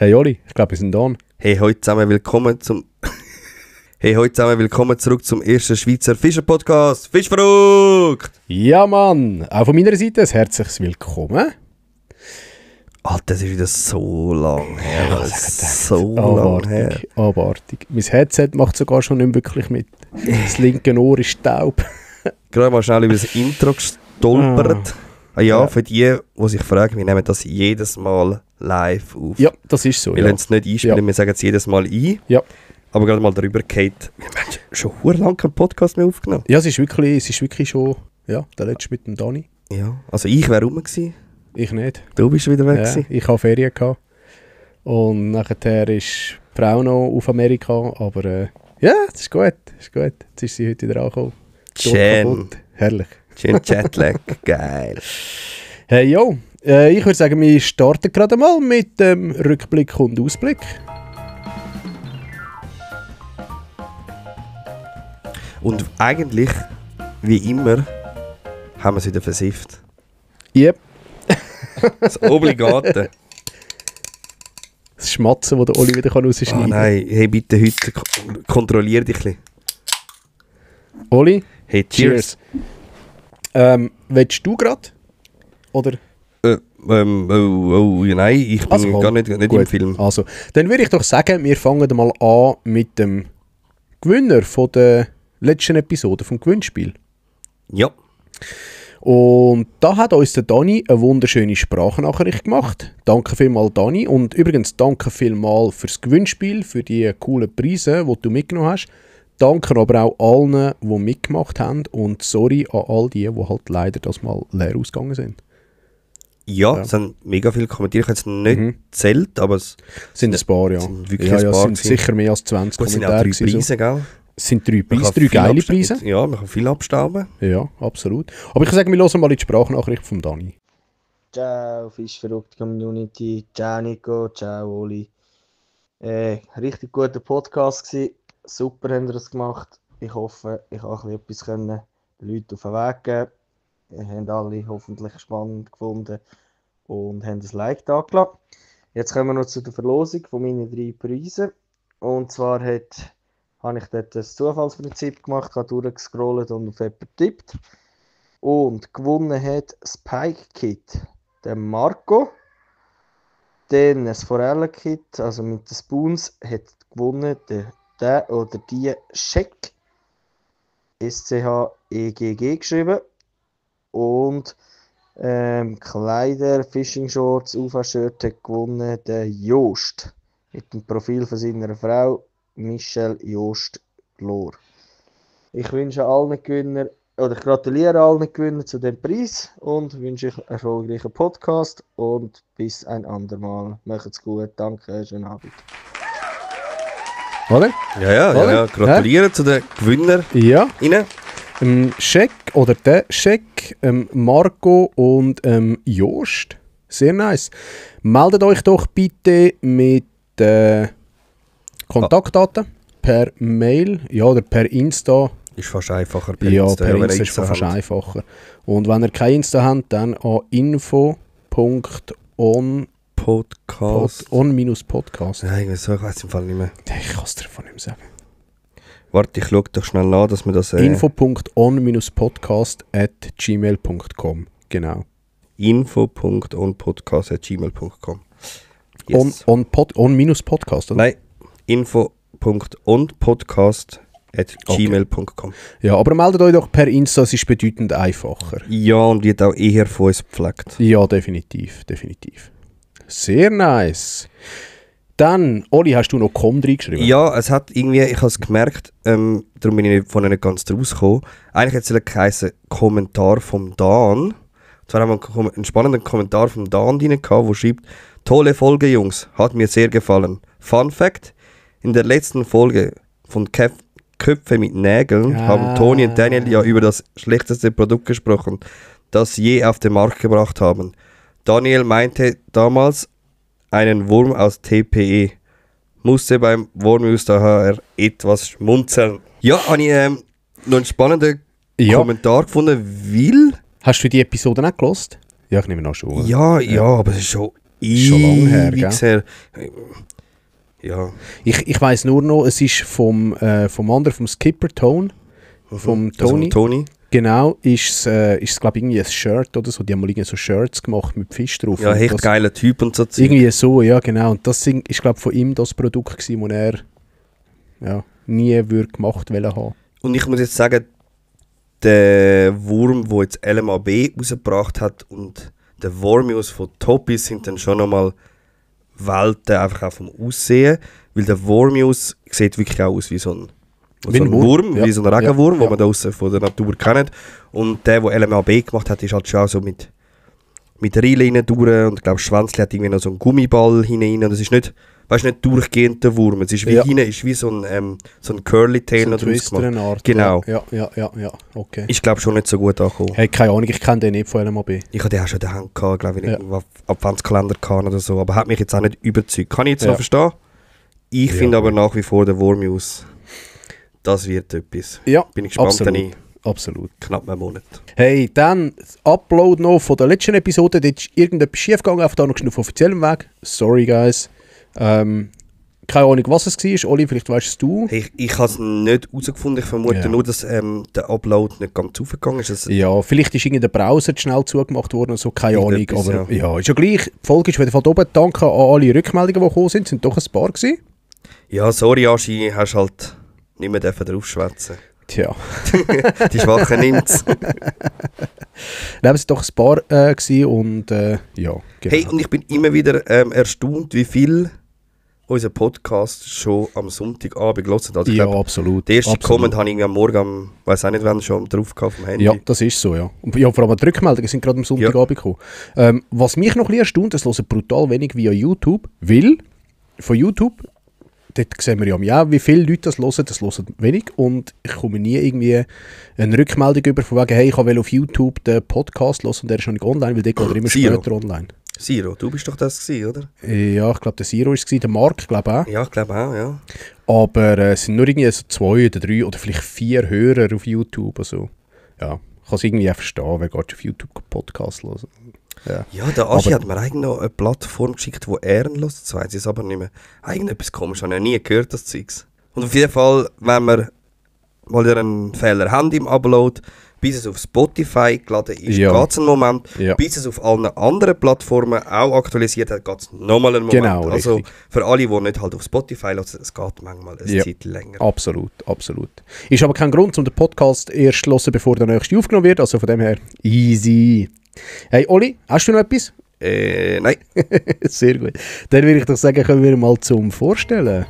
Hey Oli, ich glaube, wir sind da. Hey, heute zusammen willkommen zurück zum ersten Schweizer Fischer-Podcast. Fischverrückt! Ja Mann, auch von meiner Seite ein herzliches Willkommen. Alter, das ist wieder so lang her. Ja, so lang her. Abartig. Mein Headset macht sogar schon nicht wirklich mit. Das linke Ohr ist taub. Gerade mal schnell über das Intro gestolpert. Für die sich fragen, wir nehmen das jedes Mal live auf. Ja, das ist so. Wir lassen es nicht einspielen, wir sagen es jedes Mal ein. Ja. Aber gerade mal darüber geht, wir haben schon lange keinen Podcast mehr aufgenommen. Ja, es ist wirklich schon, der letzte mit dem Dani. Ja, also ich wäre rum gewesen. Ich nicht. Du bist wieder weg gewesen. Ich hatte Ferien gehabt. Und nachher ist die Frau noch auf Amerika. Aber das ist gut. Jetzt ist sie heute wieder angekommen. Schön. Herrlich. Schön Jetlag. Geil. Hey, yo. Ich würde sagen, wir starten gerade mal mit dem Rückblick und Ausblick. Und eigentlich, wie immer, haben wir es wieder versifft. Yep. Das Obligate. Das Schmatzen, das der Oli wieder rausschneiden kann. Nein, hey, bitte heute kontrollier dich ein bisschen. Oli? Hey, cheers. Willst du gerade? Oder? Nein, ich bin Also, gar nicht im Film. Also, dann würde ich doch sagen, wir fangen mal an mit dem Gewinner von der letzten Episode vom Gewinnspiel. Ja. Und da hat uns der Dani eine wunderschöne Sprachnachricht gemacht. Danke vielmals, Dani. Und übrigens danke vielmals fürs Gewinnspiel, für die coolen Preise, die du mitgenommen hast. Danke aber auch allen, die mitgemacht haben. Und sorry an all die halt leider das mal leer ausgegangen sind. Ja, es haben mega viele kommentiert. Ich habe es nicht gezählt, aber es sind ein paar, ja. Sind wirklich ein paar es sind sicher mehr als 20 Kommentare. Es sind auch 3 Preise, gell? Es sind 3 Preise, 3 geile Preise. Ja, man kann viel abstauben. Ja, absolut. Aber ich sage, wir hören mal in die Sprachnachricht von Dani. Ciao, Fischverrückt Community. Ciao, Nico. Ciao, Oli. Richtig guter Podcast gewesen. Super haben ihr es gemacht. Ich hoffe, ich konnte etwas den Leuten auf den Weg geben. Ihr habt alle hoffentlich spannend gefunden und haben ein Like da gelassen. Jetzt kommen wir noch zu der Verlosung von meinen 3 Preisen. Und zwar habe ich dort das Zufallsprinzip gemacht, habe durchgescrollt und auf jemanden getippt. Und gewonnen hat Spike Kit, der Marco. Dann das Forellenkit, also mit den Spoons, hat gewonnen der oder die Scheck. SCHEGG geschrieben. Und Kleider, Fishing Shorts, UV-Shirt hat gewonnen der Jost. Mit dem Profil von seiner Frau, Michelle Jost Glor. Ich wünsche allen Gewinnern, oder ich gratuliere allen Gewinnern zu dem Preis und wünsche euch einen erfolgreichen Podcast und bis ein andermal. Macht's gut, danke, schönen Abend. Oder? Ja. Gratuliere zu den Gewinnern. Ja. Ihnen. Scheck oder der Scheck, Marco und Jost. Sehr nice. Meldet euch doch bitte mit Kontaktdaten per Mail oder per Insta. Ist fast einfacher per Insta. Ja, per Insta ist Insta fast einfacher. Und wenn ihr kein Insta habt, dann an info.on-podcast. Nein, so, ich weiß im Fall nicht mehr. Ich kann es dir davon nicht mehr sagen. Warte, ich schaue doch schnell nach, dass wir das... info.on-podcast@gmail.com. Genau. info.onpodcast@gmail.com. Yes. On-podcast, oder? Nein, info.onpodcast@gmail.com. Ja, aber meldet euch doch per Insta, es ist bedeutend einfacher. Ja, und wird auch eher von uns gepflegt. Ja, definitiv. Sehr nice. Dann, Oli, hast du noch «com» reingeschrieben? Ja, es hat irgendwie, ich habe es gemerkt, darum bin ich vorhin nicht ganz draus gekommen. Eigentlich hat es geheißen Kommentar vom Dan. Und zwar haben wir einen spannenden Kommentar vom Dan drin gehabt, der schreibt: Tolle Folge, Jungs, hat mir sehr gefallen. Fun Fact: In der letzten Folge von Köpfe mit Nägeln haben Toni und Daniel ja über das schlechteste Produkt gesprochen, das sie je auf den Markt gebracht haben. Daniel meinte damals einen Wurm aus TPE. Musste beim Wurmnews daher etwas schmunzeln. Ja, habe ich noch einen spannenden Kommentar gefunden, weil... Hast du die Episode nicht gehört? Ja, ich nehme an schon. Ja, aber es ist schon Schon lange her, gell? her. Ja. Ich weiss nur noch, es ist vom anderen, vom Skipper Tone, vom Tony. Tony. Genau, ist es glaube ich irgendwie ein Shirt oder so. Die haben mal irgendwie so Shirts gemacht mit Fisch drauf. Ja, und echt das, geiler Typ und so. irgendwie so, ja genau. Und das ist glaube ich von ihm das Produkt gewesen, das er nie würde gemacht wollen haben. Und ich muss jetzt sagen, der Wurm, der jetzt LMAB rausgebracht hat und der Wormius von Toppis sind dann schon nochmal Welten, einfach auch vom Aussehen. Weil der Wormius sieht wirklich auch aus wie so ein Wurm, ja. wie so ein Regenwurm, Ja, den man da draussen von der Natur kennt. Und der LMAB gemacht hat, ist halt schon auch so mit Rillen rein durch und ich glaube, Schwänzli hat irgendwie noch so einen Gummiball hinein. Und es ist nicht, nicht durchgehend der Wurm. Es ist wie hinten, ist wie so ein Curly-Tail So noch draus gemacht. Art. Genau. Ja, okay. Ich glaube schon nicht so gut angekommen. Hey, keine Ahnung, ich kenne den nicht von LMAB. Ich hatte den auch schon daheim gehabt, glaube ich, irgendwo Adventskalender gehabt oder so, aber hat mich jetzt auch nicht überzeugt. Kann ich jetzt noch verstehen? Ich finde aber nach wie vor der Wormius, das wird etwas. Ja, bin ich gespannt, absolut. dann Absolut. knapp einen Monat. Hey, dann das Upload noch von der letzten Episode. Dort ist irgendetwas schief gegangen, auf da noch auf offiziellem Weg. Sorry, guys. Keine Ahnung, was es war. Oli, vielleicht weißt es du. Hey, ich habe es nicht herausgefunden. Ich vermute nur, dass der Upload nicht ganz aufgegangen ist. Ja, vielleicht ist irgendein Browser schnell zugemacht worden und so, keine Ahnung. Aber ja, ist ja gleich. Die Folge ist wieder von oben. Danke an alle Rückmeldungen, die gekommen sind. Es sind doch ein paar gewesen. Ja, sorry, Aschi, hast halt nicht mehr draufschwätzen. Tja. Die Schwachen nimmt es. Nein, es waren doch ein paar gewesen und ja, genau. Hey, und ich bin immer wieder erstaunt, wie viel unser Podcast schon am Sonntagabend gehört. Also, ja, glaub, absolut. Der erste absolut. Comment habe ich am Morgen, weiß auch nicht wann, schon drauf auf dem Handy. Ja, das ist so, ja. Und ja, vor allem die Rückmeldungen sind gerade am Sonntagabend gekommen. Was mich noch ein bisschen erstaunt, das hören brutal wenig via YouTube, weil von YouTube, dort sehen wir ja auch, wie viele Leute das hören wenig und ich komme nie irgendwie eine Rückmeldung über von wegen, hey, ich will auf YouTube den Podcast hören und der ist noch nicht online, weil der geht immer später online. Siro, du bist doch das gewesen, oder? Ja, ich glaube, der Siro war es, der Marc, glaube auch. Ja, ich glaube auch, ja. Aber es sind nur irgendwie so 2 oder 3 oder vielleicht 4 Hörer auf YouTube. Also, ja, ich kann es irgendwie auch verstehen, wer geht auf YouTube Podcast hören. Ja, der Aschi hat mir eigentlich noch eine Plattform geschickt, wo er ihn hört. Das weiss ich es aber nicht mehr. Irgendetwas komisch, habe ich nie gehört, das Zeugs. Und auf jeden Fall, wenn wir mal wieder einen Fehler haben im Upload, bis es auf Spotify geladen ist, geht es einen Moment. Ja. Bis es auf allen anderen Plattformen auch aktualisiert hat, geht es nochmal einen Moment. Genau, also richtig. für alle, die nicht halt auf Spotify hören, es geht manchmal eine Zeit länger. Absolut, absolut. Ist aber kein Grund, um den Podcast erst zu hören, bevor der nächste aufgenommen wird. Also von dem her, easy. Hey Oli, hast du noch etwas? Nein. Sehr gut. Dann würde ich doch sagen, können wir mal zum Vorstellen.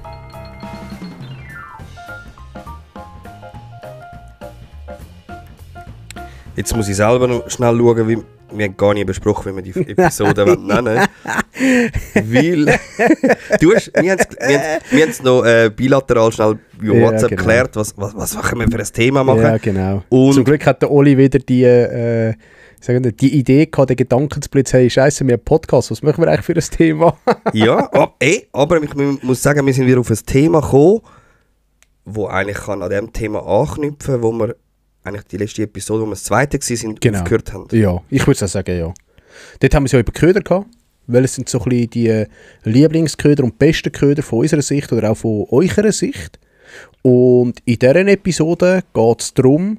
Jetzt muss ich selber noch schnell schauen, wie wir haben gar nicht besprochen, wie wir die Episode nennen. Weil wir haben es noch bilateral schnell über WhatsApp geklärt, was machen wir für ein Thema machen. Ja, genau. Und zum Glück hat der Oli wieder die Idee gehabt, den Gedankensblitz, hey, scheiße, wir haben einen Podcast, was machen wir eigentlich für ein Thema? Ja, aber ich muss sagen, wir sind wieder auf ein Thema gekommen, wo eigentlich kann an dem Thema anknüpfen, wo wir eigentlich die letzte Episode, wo wir das zweite waren, aufgehört haben. Ja, ich würde auch sagen, ja. Dort haben wir es ja über Köder gehabt, weil es sind so ein bisschen die Lieblingsköder und besten Köder von unserer Sicht oder auch von eurer Sicht. Und in dieser Episode geht es darum,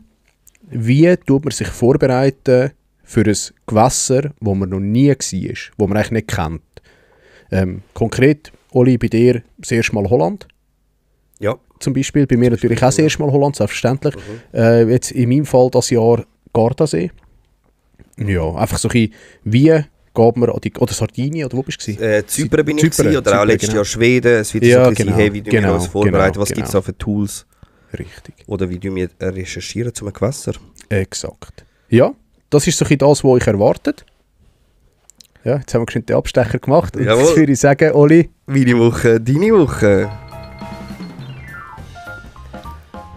wie tut man sich vorbereiten für ein Gewässer, wo man noch nie war, wo man eigentlich nicht kennt. Konkret, Oli, bei dir das erste Mal Holland. Ja. Zum Beispiel, bei mir natürlich auch das erste Mal Holland, selbstverständlich. Jetzt in meinem Fall das Jahr Gardasee. Ja, einfach so ein bisschen, wie geht man an die, oder Sardinien, oder wo bist du? Zypern bin ich gewesen, oder auch letztes Jahr Schweden. Es wird so ein bisschen hey, wie wir uns vorbereiten, was gibt es da für Tools? Richtig. Oder wie wir recherchieren zum Gewässer? Exakt. Ja, das ist so ein bisschen das, was euch erwartet. Ja, jetzt haben wir schon den Abstecher gemacht. Und jetzt würde ich sagen, Oli. Meine Woche, deine Woche.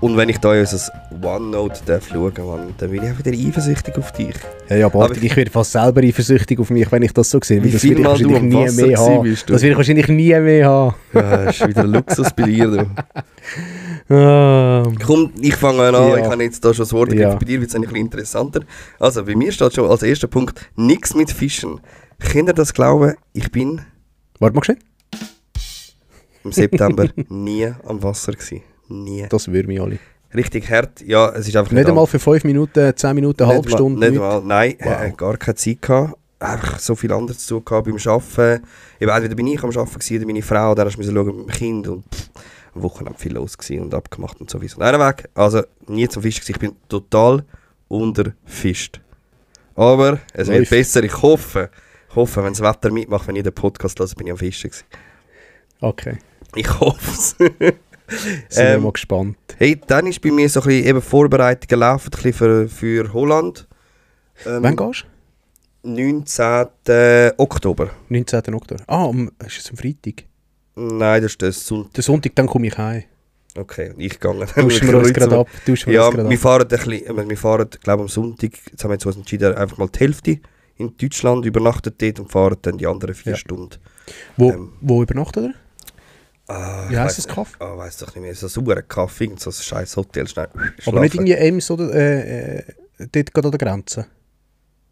Und wenn ich da in unser OneNote schauen darf, dann bin ich einfach wieder eifersüchtig auf dich. Ja, aber ich werde fast selber eifersüchtig auf mich, wenn ich das so sehe. Wie viel Mal du am Wasser mehr haben. Das werde ich wahrscheinlich nie mehr haben. Ja, das ist wieder ein Luxus bei dir. Du. Komm, ich fange an. Ja. Ich habe jetzt da schon das Wort gegeben. Bei dir wird es ein bisschen interessanter. Also, bei mir steht schon als erster Punkt, nichts mit Fischen. Könnt ihr das glauben? Ich bin Warte mal schnell. im September nie am Wasser gewesen. Nie. Das würden wir alle. Richtig hart. Ja, es ist einfach Nicht einmal für 5 Minuten, 10 Minuten, eine halbe Stunde. Nicht nichts? mal, nein, Wow. gar keine Zeit gehabt. Einfach so viel anderes zu tun gehabt beim Arbeiten. Eben, entweder bin ich am Arbeiten gewesen, oder meine Frau, dann musste ich schauen mit dem Kind und am Wochenende viel los gewesen und abgemacht und sowieso. Nein, weg. Also nie zum Fischen gewesen. Ich bin total unterfischt. Aber es wird Läuft. besser. Ich hoffe, wenn das Wetter mitmacht, wenn ich den Podcast höre, bin ich am Fischen gewesen. Okay, Ich hoffe es. sind wir mal gespannt. Hey, dann ist bei mir so ein bisschen eben Vorbereitungen laufen, ein bisschen für Holland. Wann gehst 19. Oktober. du? 19. Oktober. Ist es am Freitag? Nein, das ist der Sonntag. Der Sonntag, dann komme ich heim. Okay, ich gehe. Tauschen wir uns gerade ab. Ja, wir fahren, glaube am Sonntag, jetzt haben wir uns entschieden, einfach mal die Hälfte in Deutschland, übernachtet dort und fahren dann die anderen 4 Ja. Stunden. Wo übernachtet ihr? Wie heisst das Kaff? Weiss doch nicht mehr, so ein sauberer Kaffee, irgend so ein scheiß Hotel, schnell Aber nicht schlafen. irgendwie Ems oder dort gerade an der Grenze?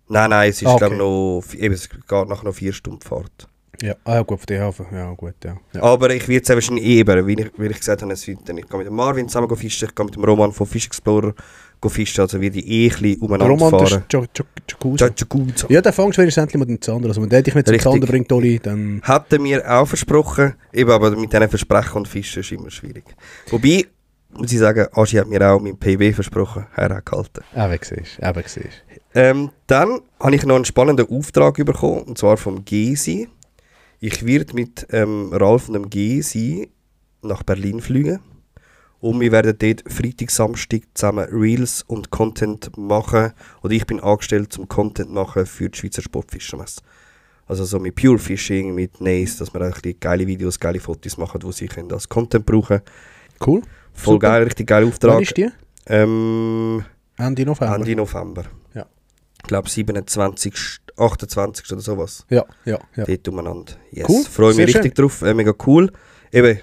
Nein, es ist Okay. glaube noch, eben, es geht nachher noch 4 Stunden Fahrt. Ja, ja gut, von der Hafen. Ja, gut, ja. Ja. Aber ich werde es wahrscheinlich eben, wie ich gesagt habe, ich gehe mit dem Marvin zusammen fischen, ich gehe mit dem Roman von Fish Explorer fischen, also werde ich ein bisschen Der umeinander Roman, das fahren. ist Jacuzzi. Jacuzzi. Ja, dann fängst du wenigstens endlich mit dem Zander. Also wenn der dich nicht zum Richtig. Zander bringt, Oli, dann... Hat er mir auch versprochen, eben, aber mit diesen Versprechen und Fischen ist immer schwierig. Wobei, muss ich sagen, Aschi hat mir auch mein PW versprochen, er hat gehalten. Eben siehst. Dann habe ich noch einen spannenden Auftrag bekommen, und zwar vom Gesi. Ich werde mit Ralf und dem Gesi nach Berlin fliegen. Und wir werden dort Freitag, Samstag zusammen Reels und Content machen. Oder ich bin angestellt zum Content machen für die Schweizer Sportfischermesse. Also so mit Pure Fishing, mit Nace, dass wir ein bisschen geile Videos, geile Fotos machen, die sie können als Content brauchen. Cool. Voll Super. geil, richtig geiler Auftrag. Wann ist die? Ende Ende November. November. Ja. Ich glaube 27, 28 oder sowas. Ja. Dort umeinander. Yes. Cool, Freue sehr mich richtig drauf. Mega cool. Eben,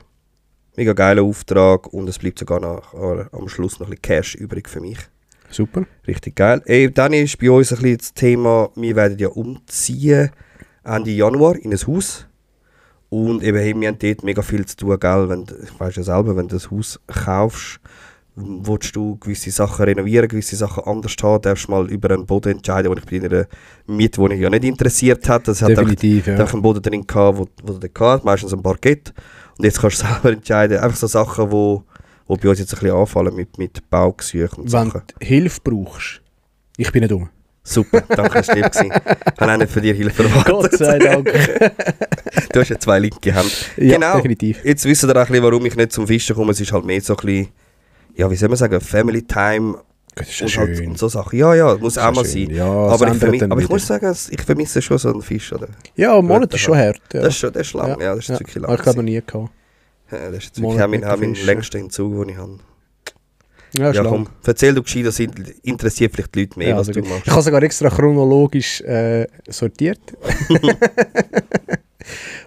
mega geiler Auftrag und es bleibt sogar am Schluss noch ein bisschen Cash übrig für mich. Super. Richtig geil. Dann ist bei uns ein bisschen das Thema, wir werden ja umziehen Ende Januar in ein Haus. Und eben, hey, wir haben dort mega viel zu tun, gell? Ich weiss ja selber, wenn du das Haus kaufst, willst du gewisse Sachen renovieren, gewisse Sachen anders haben, darfst mal über einen Boden entscheiden, den ich bei einer Mietwohnung ja nicht interessiert hat. Das hat Definitiv, ja. einen Boden drin gehabt, wo du den hast, meistens ein Parkett. Und jetzt kannst du selber entscheiden. Einfach so Sachen, wo bei uns jetzt ein bisschen anfallen mit Baugesuchen und Wenn Sachen. du Hilfe brauchst, ich bin nicht dumm. Super, danke, das war lieb gewesen. Ich habe auch nicht von dir Hilfe erwartet. Gott sei Dank. Du hast ja 2 linke Hände. Ja, Genau. definitiv. Jetzt wisst ihr auch ein bisschen, warum ich nicht zum Fischen komme. Es ist halt mehr so ein bisschen, ja, wie soll man sagen, Family Time Das ist ja und, halt, schön. und so Sachen. Ja, muss auch mal schön. sein. Ja, aber es ändert dann aber ich wieder. muss sagen, ich vermisse schon so einen Fisch. Oder? Ja, ein Monat ist schon hart. Ja. Das ist lang, ja, das ist wirklich lang. Habe ich glaube noch nie gehabt. Ja, das ist jetzt Monat wirklich auch mein mit längster Entzug, den ich habe. Ja, Ja, ist lang. komm, erzähl du gescheit, das interessiert vielleicht die Leute mehr, Ja, was also du gut. machst. Ich habe sogar extra chronologisch sortiert.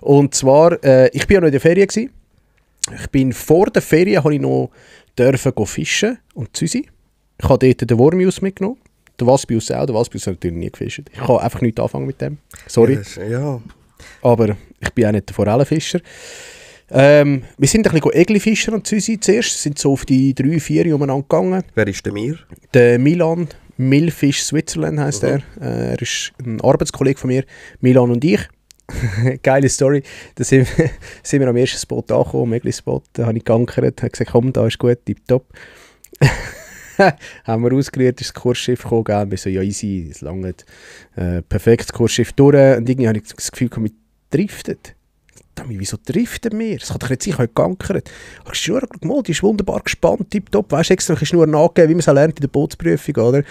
Und zwar, ich bin ja noch in der Ferien gewesen. Ich bin vor der Ferien habe ich noch dürfen go fischen und Züsi. Ich habe dort den Wormius mitgenommen. Der Waspius auch. Der Waspius hat natürlich nie gefischt. Ich kann einfach nichts anfangen mit dem. Sorry. Ja, Aber ich bin auch nicht der Forellenfischer. Wir sind ein bisschen Egli-Fischer und Züsi zuerst. Sind so auf die 3-4 umeinander gegangen. wer ist der mir? Der Milan Milfish Switzerland heisst er. Er ist ein Arbeitskollege von mir. Milan und ich. Geile Story. Da sind wir am ersten Spot angekommen, am Egli-Spot. Da habe ich geankert, habe gesagt, komm, da ist gut, tipptopp. Haben wir ausgerührt, ist das Kursschiff gekommen, gell? Wir so, ja easy, es langt. Perfekt, das Kursschiff durch. Und irgendwie habe ich das Gefühl, wir driften. Wieso driften wir? Das kann doch nicht sein, ich habe geankert. Die Schnur, guck mal, die ist wunderbar gespannt, tipptopp. Weißt du, extra eine Schnur nachgegeben, wie man es auch lernt in der Bootsprüfung, oder?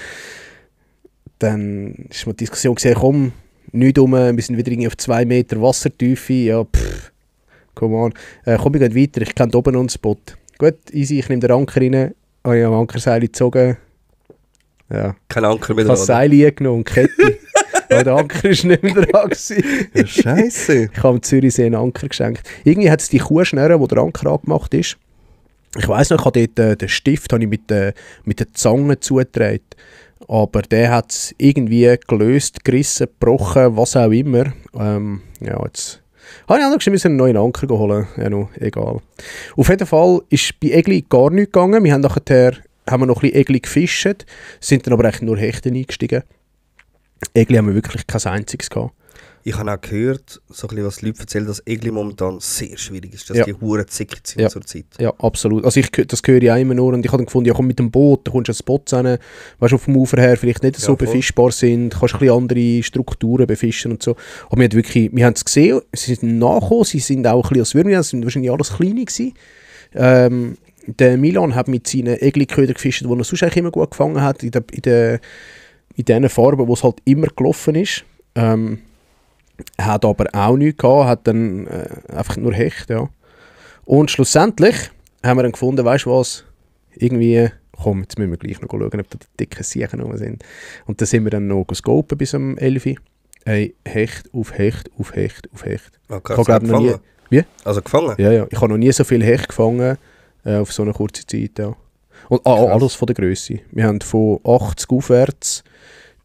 Dann ist mal die Diskussion gesehen, komm, nicht rum, wir sind wieder irgendwie auf 2 Meter Wassertiefe. Ja, come on. Komm, wir gehen weiter, ich kenne oben noch einen Spot. Gut, easy, ich nehme den Anker rein, habe ich am Ankerseil gezogen. Ja. Kein Anker mehr Ich habe das Seil eingenommen und Kette. Weil der Anker war nicht mehr dran. Ja, Scheiße. Ich habe am Zürichsee einen Anker geschenkt. Irgendwie hat es die Kuhschnurre, wo der Anker angemacht ist. Ich weiss noch, ich habe dort den Stift habe ich mit der Zange zugetragen. Aber der hat es irgendwie gelöst, gerissen, gebrochen, was auch immer. Ja, jetzt habe ich auch noch einen neuen Anker holen. Ja, no, egal. Auf jeden Fall ist bei Egli gar nichts gegangen. Wir haben nachher noch ein bisschen Egli gefischt, sind dann aber echt nur Hechte eingestiegen. Egli haben wir wirklich kein einziges gehabt. Ich habe auch gehört, so ein bisschen, was die Leute erzählen, dass Egli momentan sehr schwierig ist, dass Ja. die Huren zickig sind Ja. zur Zeit. Ja, absolut. Also das höre ich auch immer nur und ich habe dann gefunden, ja komm mit dem Boot, da kommst du an Spots hin, weißt du, auf dem Ufer her vielleicht nicht so Ja, voll. befischbar sind, kannst ein bisschen andere Strukturen befischen und so. Aber wir haben es gesehen, sie sind nachgekommen, sie sind auch ein bisschen als Würmer, es sind wahrscheinlich alles kleine gewesen. Der Milan hat mit seinen Egli-Ködern gefischt, die er sonst eigentlich immer gut gefangen hat, in den Farben, wo es halt immer gelaufen ist. Hat aber auch nichts gehabt, hat dann einfach nur Hecht, ja. Und schlussendlich haben wir dann gefunden, weißt du was, irgendwie, komm, jetzt müssen wir gleich noch schauen, ob da die dicken Siechen rum sind. Und dann sind wir dann noch scopen bis um 11 Uhr. Hey, Hecht auf Hecht auf Hecht auf Hecht. Okay, Ich habe glaub noch nie, gefangen? Wie? Also gefangen? Ja, ich habe noch nie so viel Hecht gefangen auf so eine kurze Zeit, ja. Und Krass. alles von der Grösse. Wir haben von 80 aufwärts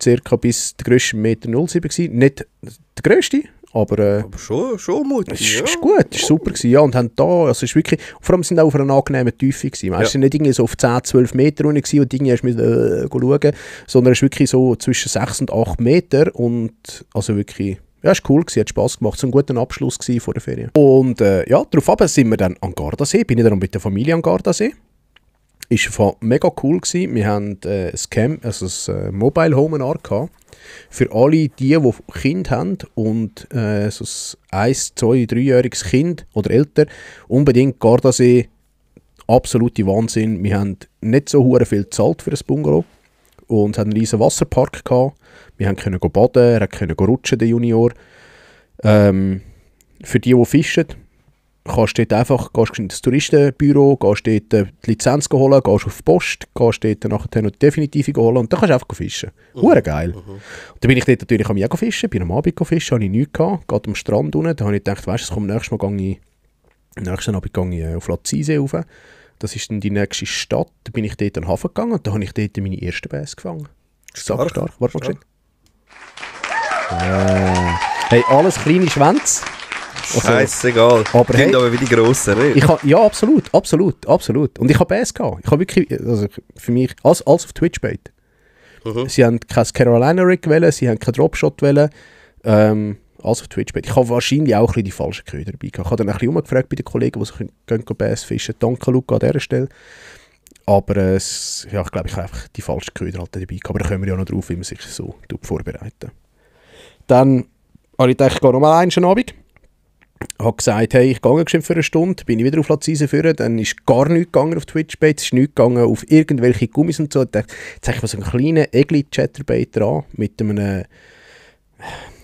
circa bis der grösste 1,07 Meter gewesen. Nicht der grösste, aber Aber schon mutig, es ja. ist gut, es war super gewesen, ja, und haben da, also es ist wirklich, vor allem sind auch auf einer angenehmen Tiefe gewesen, weißt, Ja. es sind nicht irgendwie so auf 10, 12 Meter runter gewesen, und irgendwie hast du schauen, sondern es ist wirklich so zwischen 6 und 8 Meter und also wirklich, ja, es war cool gewesen, hat Spass gemacht, so ein guter Abschluss gewesen vor der Ferien. Und ja, darauf sind wir dann an Gardasee, bin ich dann mit der Familie an Gardasee. Ist mega cool gewesen. Wir haben ein Mobile Home gehabt. Für alle die Kinder haben und so ein 1-, 2-, 3-jähriges Kind oder älter, unbedingt Gardasee, absolute Wahnsinn. Wir haben nicht so hure viel gezahlt für ein Bungalow und hatten einen riesen Wasserpark gehabt. Wir können baden, er können rutschen, der Junior. Für die fischen, kannst du dort einfach, gehst ins Touristenbüro, gehst dort die Lizenz holen, gehst auf die Post, gehst dort nachher noch die Definitive holen und dann kannst du einfach fischen. Hure geil. Und dann bin ich dort natürlich am Jahr fischen, bin am Abend fischen, habe ich nichts gehabt, gerade am Strand unten, da habe ich gedacht, weißt du, nächsten Abend gehe ich auf Lazisee rauf. Das ist dann die nächste Stadt, da bin ich dort an den Hafen gegangen und da habe ich dort meine ersten Bass gefangen. Stark. Stark. Warte mal Hey, alles kleine Schwänze. Also, Scheissegal. aber Sind hey, aber wie die Grossen, nicht? ja, absolut. Und ich habe Bass gehabt. Ich habe wirklich, also für mich, alles auf Twitch-Bait. Sie haben kein Carolina Rig gewählt, sie haben keinen Dropshot gewählt. Alles auf Twitch-Bait. Ich habe wahrscheinlich auch ein bisschen die falschen Köder dabei gehabt. Ich habe dann ein bisschen umgefragt bei den Kollegen, die sich Bass fischen. Danke, Luca, an dieser Stelle. Aber ja, ich glaube, ich habe einfach die falschen Köder halt dabei gehabt. Aber da kommen wir ja noch drauf, wie man sich so vorbereiten. Dann habe ich gedacht, ich gehe nochmal einen Abend. Ich habe gesagt, hey, ich gehe für eine Stunde, bin ich wieder auf Lazise führen, dann ist gar nichts gegangen auf Twitch-Bait, es ist nichts gegangen auf irgendwelche Gummis und so. Ich dachte, jetzt habe ich mal so einen kleinen Egli-Chatterbait dran, mit einem,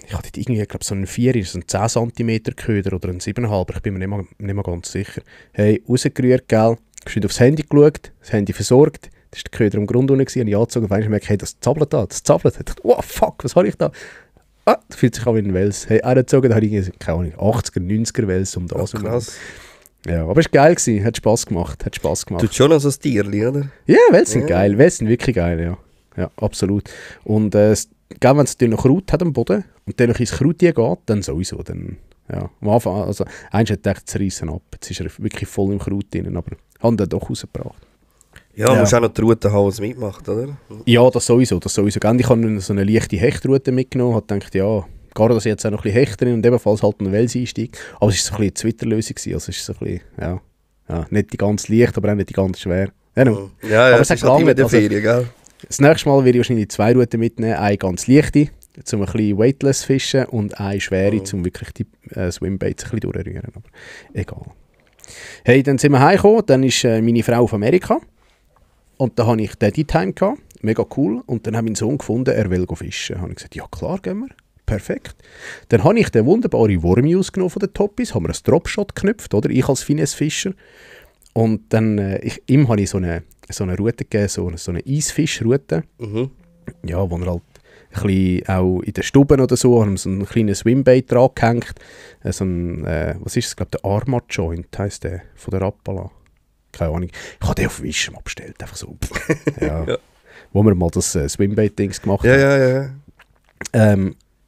ich hatte irgendwie, glaube so einen 4, so einen 10 cm Köder oder einen 7,5, ich bin mir nicht mal ganz sicher. Hey, rausgerührt, gell, geschwind aufs Handy geschaut, das Handy versorgt, das war der Köder am Grund unten, habe ich angezogen, und merke, hey, das zappelt da, das zappelt. Ich dachte, oh fuck, was habe ich da? Das fühlt sich an wie ein Wels. Hey, angezogen, da habe ich keine Ahnung, 80er, 90er Wels um das. Krass. Ja, aber es war geil gewesen, hat Spass gemacht. Tut schon noch so ein Tierli, oder? Ja, Wels sind Ja. geil, Wels sind wirklich geil, ja. Ja, absolut. Und wenn es natürlich noch Kraut hat am Boden und dann noch ins Kraut geht, dann sowieso, dann, ja, am Anfang, also, eins hat gedacht, es reissen ab, jetzt ist er wirklich voll im Kraut drin, aber haben ihn doch rausgebracht. Ja, Ja. musst auch noch die Route haben, was mitmacht, oder? Ja, das sowieso. Ich habe so eine leichte Hechtroute mitgenommen, habe gedacht, ja, gar dass ich jetzt auch noch ein bisschen Hecht drin und ebenfalls halt einen Wels-Einstieg. Aber es war so ein bisschen eine Twitter-Lösung gewesen, also es ist so ein bisschen, ja, nicht die ganz leicht, aber auch nicht die ganz schwer. Ja, no. Ja, Aber es sag ist halt immer lange, der also- Ferien, gell? Das nächste Mal werde ich wahrscheinlich 2 Routen mitnehmen, eine ganz leichte, um ein bisschen weightless fischen und eine schwere, um wirklich die Swimbaits ein bisschen durchrühren, aber egal. Hey, dann sind wir heimgekommen, dann ist meine Frau auf Amerika. Und da hatte ich Daddy-Time gehabt, mega cool. Und dann habe ich meinen Sohn gefunden, er will fischen. Dann habe ich gesagt, ja klar, gehen wir. Perfekt. Dann habe ich den wunderbaren Wormi ausgenommen von den Toppis, haben wir einen Dropshot geknüpft, oder? Ich als Finesse-Fischer. Und dann, ihm habe ich so eine Route gegeben, so eine Eisfischroute. Ja, wo er halt ein bisschen auch in den Stuben oder so, haben wir so einen kleinen Swimbait dran gehängt. So ein, was ist es, ich glaube der Arma Joint heisst der, von der Rapala. Keine Ahnung. Ich habe den auf Wischem abgestellt, einfach so. Ja. Ja. wo wir mal das Swimbait-Dings gemacht Ja, haben. ja.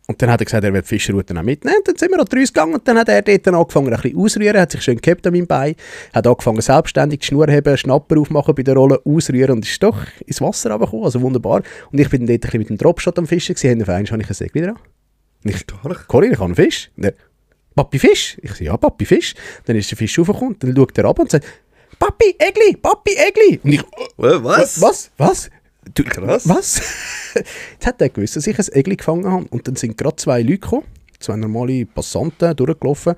Und dann hat er gesagt, er will die Fischerroute auch mitnehmen. Dann sind wir an die Reise gegangen und dann hat er dort angefangen, ein bisschen ausrühren, hat sich schön gehabt an meinem Bein, hat angefangen selbstständig die Schnur heben, Schnapper aufmachen bei der Rolle, ausrühren und ist doch ins Wasser runtergekommen, also wunderbar. Und ich bin dann dort ein bisschen mit dem Dropshot am Fischen gewesen, auf einmal habe ich ein Segel dran. Und ich, Corinne, ich habe einen Fisch. Und er, Papi, Fisch? Ich sage, ja, Papi, Fisch. Dann ist der Fisch raufgekommen, dann schaut er ab und sagt, Papi, Egli, Papi, Egli. Und ich, Was? Was? Du, Krass. was? Jetzt hat er gewusst, dass ich ein Egli gefangen habe. Und dann sind gerade 2 Leute gekommen, 2 normale Passanten durchgelaufen.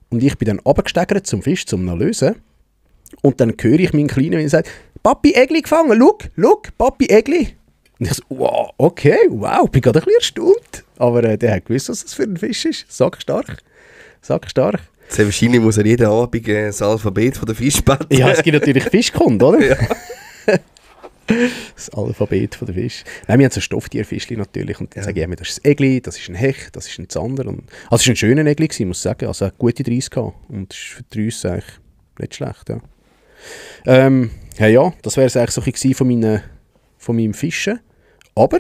Und ich bin dann runtergesteigert zum Fisch, zum ihn zu lösen. Und dann höre ich meinen Kleinen, wenn er sagt, Papi, Egli gefangen, schau, Papi, Egli. Und ich so, wow, okay, wow, bin gerade ein bisschen erstaunt. Aber der hat gewusst, was das für ein Fisch ist. Sackstark. Sehr wahrscheinlich muss er jeden Abend das Alphabet von der Fischbette. Ja, es gibt natürlich Fischkunde, oder? Ja. Das Alphabet von der Fisch. Nein, wir haben so Stofftierfischli natürlich. Und dann sage ich immer, das ist ein Egli, das ist ein Hecht, das ist ein Zander. Und, also es war ein schöner Egli, muss ich sagen. Also er hat gute 30 gehabt. Und das ist für die Rüsse eigentlich nicht schlecht. Ja, das wäre es eigentlich so ein bisschen von meinem Fischen. Aber,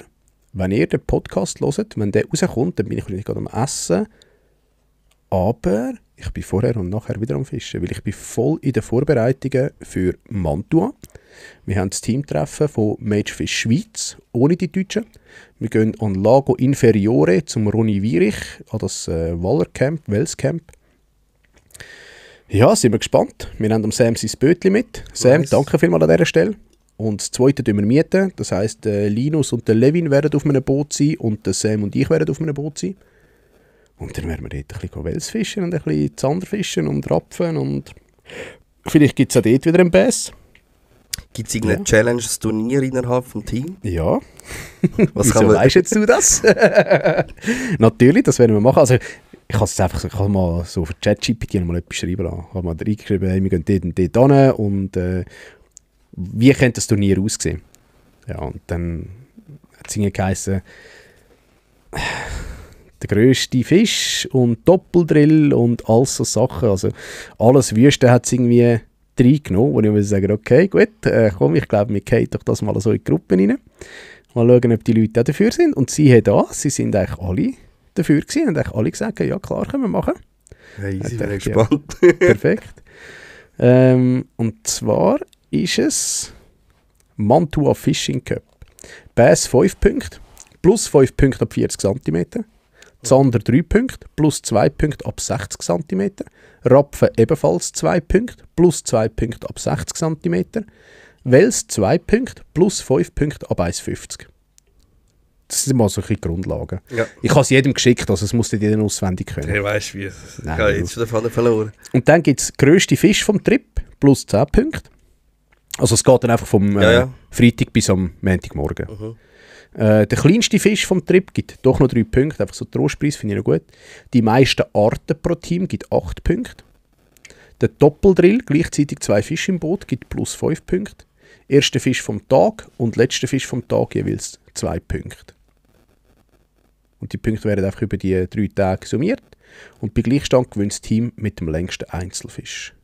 wenn ihr den Podcast hört, wenn der rauskommt, dann bin ich wahrscheinlich gerade am Essen. Aber ich bin vorher und nachher wieder am Fischen, weil ich bin voll in den Vorbereitungen für Mantua. Wir haben das Teamtreffen von Magefish Schweiz, ohne die Deutschen. Wir gehen an Lago Inferiore zum Ronny Wierich, an das Wallercamp, Welscamp. Ja, sind wir gespannt. Wir haben am Sam sein Bötchen mit. Sam, Nice. danke vielmals an dieser Stelle. Und das zweite mieten wir mieten. Das heisst, Linus und der Levin werden auf einem Boot sein und der Sam und ich werden auf einem Boot sein. Und dann werden wir dort ein bisschen Wels fischen und ein bisschen Zander fischen und Rapfen und vielleicht gibt es auch dort wieder einen Bass. Gibt es irgendeine Challenge, ein Turnier innerhalb des Teams? Ja. Was Wieso kann man... weisst jetzt du das? Natürlich, das werden wir machen. Also, ich habe es einfach so, ich habe mal so für ChatGPT mal etwas schreiben lassen. Ich habe mal reingeschrieben, hey, wir gehen dort und dort hin und wie könnte das Turnier aussehen? Ja, und dann hat es irgendwie geheißen, der grösste Fisch und Doppeldrill und all so Sachen. Also alles Wüste hat es irgendwie reingenommen, wo ich muss sagen, okay, gut, komm, ich glaube, wir gehen doch das mal so in die Gruppe rein. Mal schauen, ob die Leute auch dafür sind. Und sie sind eigentlich alle dafür gewesen und eigentlich alle gesagt, ja klar, können wir machen. Hey, ich bin Ja. gespannt. Perfekt. Und zwar ist es Mantua Fishing Cup. Bass 5 Punkte, plus 5 Punkte ab 40 cm. Zander 3 Punkte, plus 2 Punkte ab 60 cm. Rapfen ebenfalls 2 Punkte, plus 2 Punkte ab 60 cm. Wels 2 Punkte, plus 5 Punkte ab 1,50. Das sind mal so ein Grundlagen. Ja. Ich habe es jedem geschickt, also es muss nicht jeder auswendig können. Hey, weißt du wie? Ich Nein, habe jetzt schon davon verloren. Und dann gibt es grösste Fisch vom Trip, plus 10 Punkte. Also es geht dann einfach vom Freitag bis am Montagmorgen. Mhm. Der kleinste Fisch vom Trip gibt doch noch 3 Punkte, einfach so Trostpreis, finde ich noch gut. Die meisten Arten pro Team gibt 8 Punkte. Der Doppeldrill, gleichzeitig 2 Fische im Boot, gibt plus 5 Punkte. Erster Fisch vom Tag und letzter Fisch vom Tag jeweils 2 Punkte. Und die Punkte werden einfach über die 3 Tage summiert. Und bei Gleichstand gewinnt das Team mit dem längsten Einzelfisch.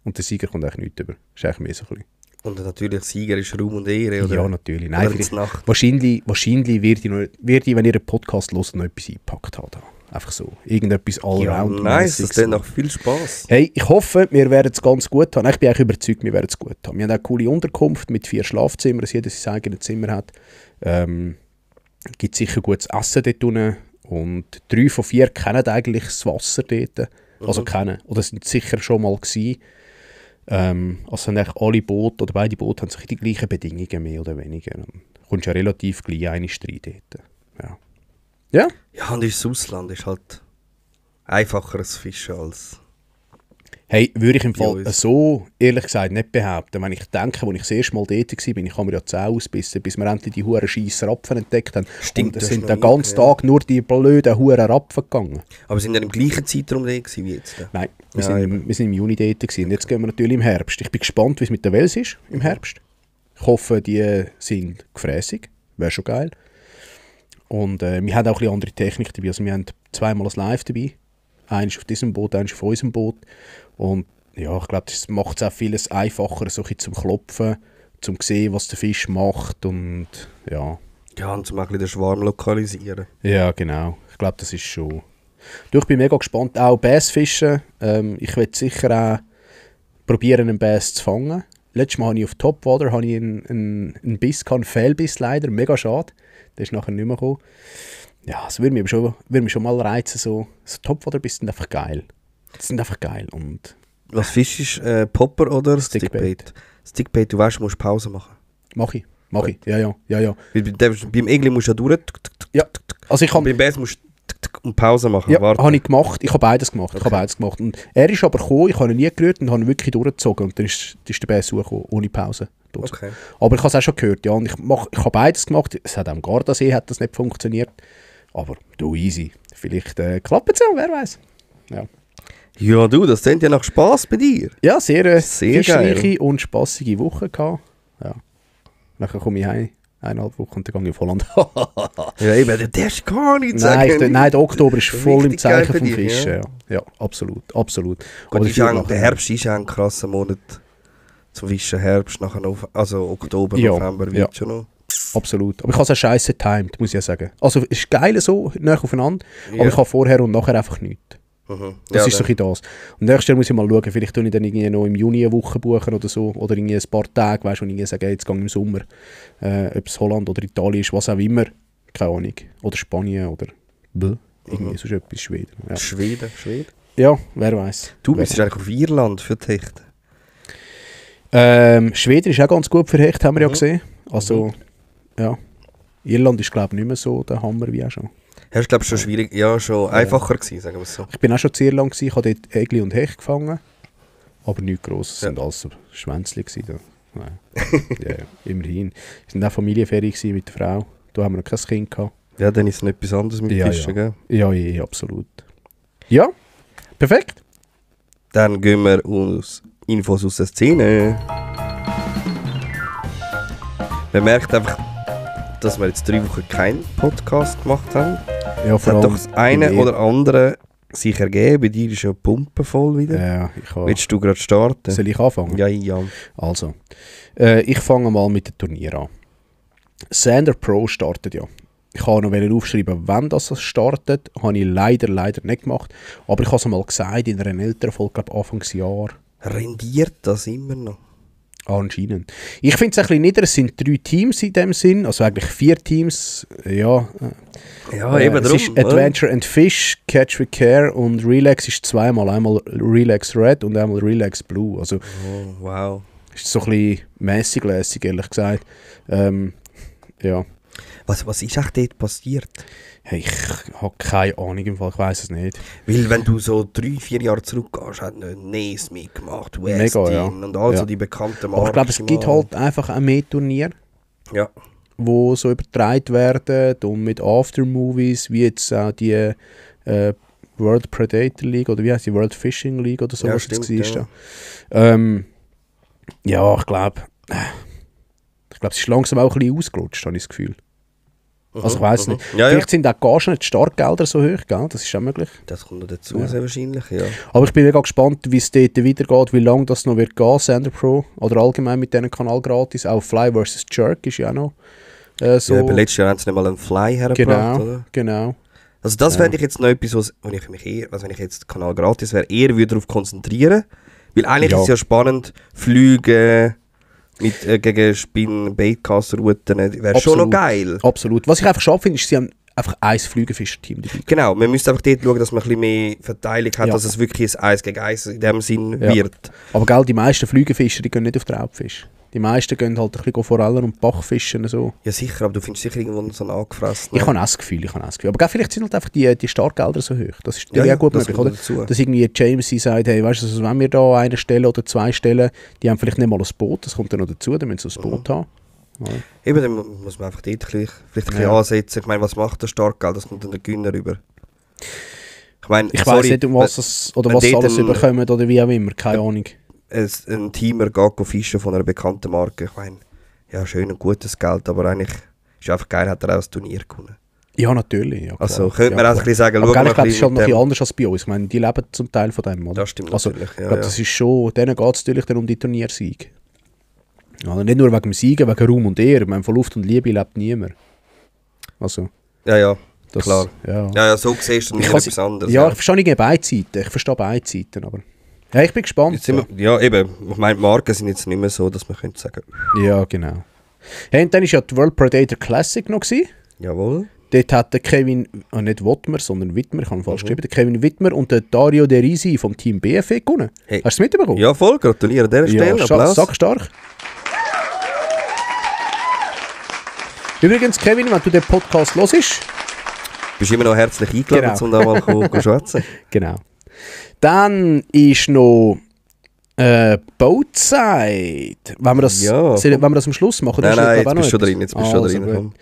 Und der Sieger kommt eigentlich nichts über. Das ist eigentlich mehr so ein bisschen. Und natürlich Sieger ist Ruhm und Ehre, oder? Ja, natürlich. Nein, Oder Nacht. wahrscheinlich wird ich, wenn ihr einen Podcast hört, noch etwas eingepackt haben. Einfach so. Irgendetwas Ja, allround. nice, das klingt nach viel Spaß. Hey, ich hoffe, wir werden es ganz gut haben. Ich bin eigentlich überzeugt, wir werden es gut haben. Wir haben auch eine coole Unterkunft mit 4 Schlafzimmern, dass jeder sein eigenes Zimmer hat. Gibt sicher gutes Essen dort unten. Und 3 von 4 kennen eigentlich das Wasser dort. Also kennen. Oder sind sicher schon mal gewesen. Also haben eigentlich alle Boote, oder beide Boote haben sich die gleichen Bedingungen, mehr oder weniger. Dann kommst du ja relativ gleich eine rein dort. Ja. Ja? Ja, und das Ausland ist halt einfacheres Fischen als... Hey, würde ich im Fall uns. so, ehrlich gesagt, nicht behaupten. Wenn ich denke, als ich das erste Mal dort war, ich habe mir ja die Zähne ausgebissen, bis wir endlich die huren scheissen Rapfen entdeckt haben. Stimmt, und es das sind ist den noch nie, ganzen Tag nur die blöden huren Rapfen gegangen. Aber sind ja im gleichen Zeitraum da gewesen wie jetzt? Nein, wir, Ja, wir sind im Juni dort gewesen. Und jetzt gehen wir natürlich im Herbst. Ich bin gespannt, wie es mit der Wels ist im Herbst. Ich hoffe, die sind gefräßig. Wäre schon geil. Und wir haben auch ein bisschen andere Technik dabei. Also wir haben 2-mal ein Live dabei. Eins auf diesem Boot, eins auf unserem Boot. Und ja, ich glaube, das macht es auch vieles einfacher, so ein bisschen zum Klopfen, zum zu sehen, was der Fisch macht und ja. Ja, und zum ein bisschen den Schwarm lokalisieren. Ja, genau. Ich glaube, das ist schon... Du, ich bin mega gespannt. Auch Bassfischen. Ich will sicher auch probieren, einen Bass zu fangen. Letztes Mal habe ich auf Topwater einen Biss gehabt, einen Fehlbiss leider. Mega schade. Der ist nachher nicht mehr gekommen. Ja, es würde mich schon mal reizen. So Topwater-Biss sind einfach geil. Die sind einfach geil. Und Was fischst du? Popper oder Stickbait? Stickbait, du weißt, du musst Pause machen. Mach ich. Ja. Weil beim Egli musst du ja durch. Ja, also ich Und habe... beim Bass musst du und Pause machen. Ja, warten. habe ich gemacht. Ich habe beides gemacht. Und er ist aber gekommen, ich habe ihn nie gerührt und habe ihn wirklich durchgezogen. Und dann ist der Bass hochgekommen, ohne Pause. Okay. Aber ich habe es auch schon gehört, ja. Und ich habe beides gemacht. Es hat am Gardasee hat das nicht funktioniert. Aber du, easy. Vielleicht klappt es ja, wer weiß. Ja. Ja, du, das klingt ja nach Spass bei dir. Ja, sehr Sehr fischreiche geil. und spassige Woche gehabt. Ja. Nachher komme ich heim, 1,5 Wochen und dann gehe ich auf Holland. Ja, eben, der ist gar nicht Nein, der Oktober ist voll im Richtig geil Zeichen für vom dich, Fischen. ja. Ja, absolut. Gut, dafür der Herbst ist ja ein krasser Monat zum Fischen. Herbst, nachher also Oktober, Ja, November ja. wird schon noch. Absolut. Aber ich habe es auch scheisse getimed, muss ich ja sagen. Also es ist geil so, nah aufeinander, Ja. aber ich habe vorher und nachher einfach nichts. Mhm. Das Ja, ist so ein bisschen das. Und nächstes Jahr muss ich mal schauen, vielleicht tue ich dann irgendwie noch im Juni eine Woche buchen oder so, oder irgendwie ein paar Tage, weißt du, und irgendwie sagen, jetzt gehe ich im Sommer, ob es Holland oder Italien ist, was auch immer, keine Ahnung. Oder Spanien oder irgendwie sonst etwas, Schweden. Ja, Schweden. ja wer weiß. Du bist eigentlich auf Irland für die Hechte. Schweden ist auch ganz gut für Hecht, haben wir ja gesehen. Also, ja. Irland ist, glaube ich, nicht mehr so der Hammer wie auch schon. Hast du, glaube ich, schon schwierig, ja, schon einfacher gewesen, sagen wir es so. Ich bin auch schon zu Irland gewesen, ich habe dort Egli und Hecht gefangen. Aber nichts Grosses, Ja. sind alles so Schwänzli gewesen. Da. Nein. Ja, immerhin. Wir sind auch Familienferien gewesen mit der Frau. Da haben wir noch kein Kind gehabt. Ja, dann ist es nicht etwas anderes mit Ja, Fischen, gell? Ja, absolut. Ja, perfekt. Dann gehen wir aus Infos aus der Szene. Man merkt einfach, dass wir jetzt 3 Wochen keinen Podcast gemacht haben. Ja, Es hat doch das eine oder andere sich ergeben. Bei dir ist ja Pumpe voll wieder. Ja, ich habe... Willst du gerade starten? Soll ich anfangen? Ja. Also, ich fange mal mit dem Turnier an. Sander Pro startet ja. Ich habe noch aufschreiben, wann das startet. Habe ich leider nicht gemacht. Aber ich habe es mal gesagt in einer älteren Folge, glaube Anfangsjahr. Rendiert das immer noch? Anscheinend. Ich finde es ein bisschen nieder. Es sind 3 Teams in dem Sinn. Also eigentlich 4 Teams. Ja, Ja, eben es drum. ist Adventure and Fish, Catch with Care und Relax ist zweimal. Einmal Relax Red und einmal Relax Blue. Also Oh, wow. ist so ein bisschen mäßig-lässig, ehrlich gesagt. Ja. Was ist echt dort passiert? Hey, ich habe keine Ahnung, im Fall. Ich weiß es nicht. Weil wenn du so 3-4 Jahre zurückgehst, hat Nes mitgemacht, Mega, ja. und all so Ja. die bekannten Marken. Aber ich glaube, es gibt halt einfach auch mehr Turniere, Ja. die so übertragen werden und mit Aftermovies, wie jetzt auch die World Predator League oder wie heißt die World Fishing League oder so, Ja, was jetzt stimmt, war. Ja, ja ich glaube, es ist langsam auch ein bisschen ausgerutscht, habe ich das Gefühl. Also ich weiß nicht. Ja, ja. Vielleicht sind auch gar nicht die Startgelder so hoch, gell? Das ist auch möglich. Das kommt noch dazu, Ja. sehr wahrscheinlich, ja. Aber ich bin mega gespannt, wie es dort weitergeht, wie lange das noch wird gehen, Sander Pro, oder allgemein mit diesem Kanal gratis. Auch Fly vs. Jerk ist ja auch noch so. Ja, aber letztes Jahr haben sie nicht mal einen Fly hergebracht, genau, oder? genau. Also das Ja. fände ich jetzt noch etwas, wenn ich jetzt den Kanal gratis wäre, eher würde darauf konzentrieren. Weil eigentlich Ja. ist es ja spannend, Flüge mit, gegen Spin-Baitcast-Routen, wäre schon noch Absolut. geil. Absolut. Was ich einfach schade finde, ist, sie haben einfach ein Flügelfischer-Team dabei. Genau, man müsste einfach dort schauen, dass man ein bisschen mehr Verteilung hat, Ja. dass es wirklich ein 1 gegen 1 in dem Sinn Ja. wird. Aber gell, die meisten Flügelfischer, die gehen nicht auf den Raubfisch. Die meisten gehen halt ein bisschen Forellen und Bachfischen so. Ja sicher, aber du findest sicher irgendwo so einen angefressen. Ich habe auch das Gefühl. Aber gell, vielleicht sind halt einfach die Startgelder so hoch. Das ist natürlich ja, auch gut das möglich, kommt oder? dazu. Dass irgendwie Jamesy sagt, hey, weißt du, also wenn wir da eine Stelle oder 2 Stellen, die haben vielleicht nicht mal ein Boot, das kommt dann noch dazu, dann müssen sie ein Boot haben. Ja. Eben, dann muss man einfach dort vielleicht ein bisschen Ja. ansetzen. Ich meine, was macht der Startgeld? Das kommt dann der Gönner rüber. Ich meine, Ich weiß nicht, um was es, oder wenn was sie dort alles ein- überkommen oder wie auch immer, keine Ahnung. ein Teamer geht fischen von einer bekannten Marke. Ich meine, ja, schön und gutes Geld, aber eigentlich ist einfach geil, hat er auch das Turnier gewonnen. Ja, natürlich. Ja, klar. Also könnte man Ja, auch ein bisschen sagen, aber schau gell, mal ich glaube, das ist halt noch ein mit bisschen dem. anders als bei uns. Ich meine, die leben zum Teil von dem, oder? Das stimmt Also, natürlich, ich glaube, das ist schon, denen geht es natürlich dann um die Turniersieg. Also nicht nur wegen dem Siegen, wegen Ruhm und Ehre. Ich meine, von Luft und Liebe lebt niemand. Also, Ja, das, klar. Ja. Ja, so siehst du Ich nicht kann's- etwas anderes. Ja, ich verstehe nicht beide Seiten. Ich verstehe beide Seiten, aber... Ja, ich bin gespannt. Jetzt sind wir, ja, eben. Ich meine, die Marken sind jetzt nicht mehr so, dass man könnte sagen, Ja, genau. Hey, und dann war ja die World Predator Classic noch gewesen. jawohl. Dort hat der Kevin, nicht Wittmer, sondern Wittmer, ich habe falsch geschrieben, der Kevin Wittmer und der Dario De Risi vom Team BFE gewonnen. Hey. Hast du es mitbekommen? Ja, voll, gratuliere an dieser Stelle. Applaus. Sackstark. Übrigens, Kevin, wenn du den Podcast hörst, Bist immer noch herzlich eingeladen, Genau. um da mal zu schwätzen. genau. Dann ist noch Boatside. Wenn wir das, Ja, wenn wir das am Schluss machen, Nein, ist nein, glaub jetzt ich, auch bist du noch drin, etwas. jetzt bist du Also drin. gut. Komm.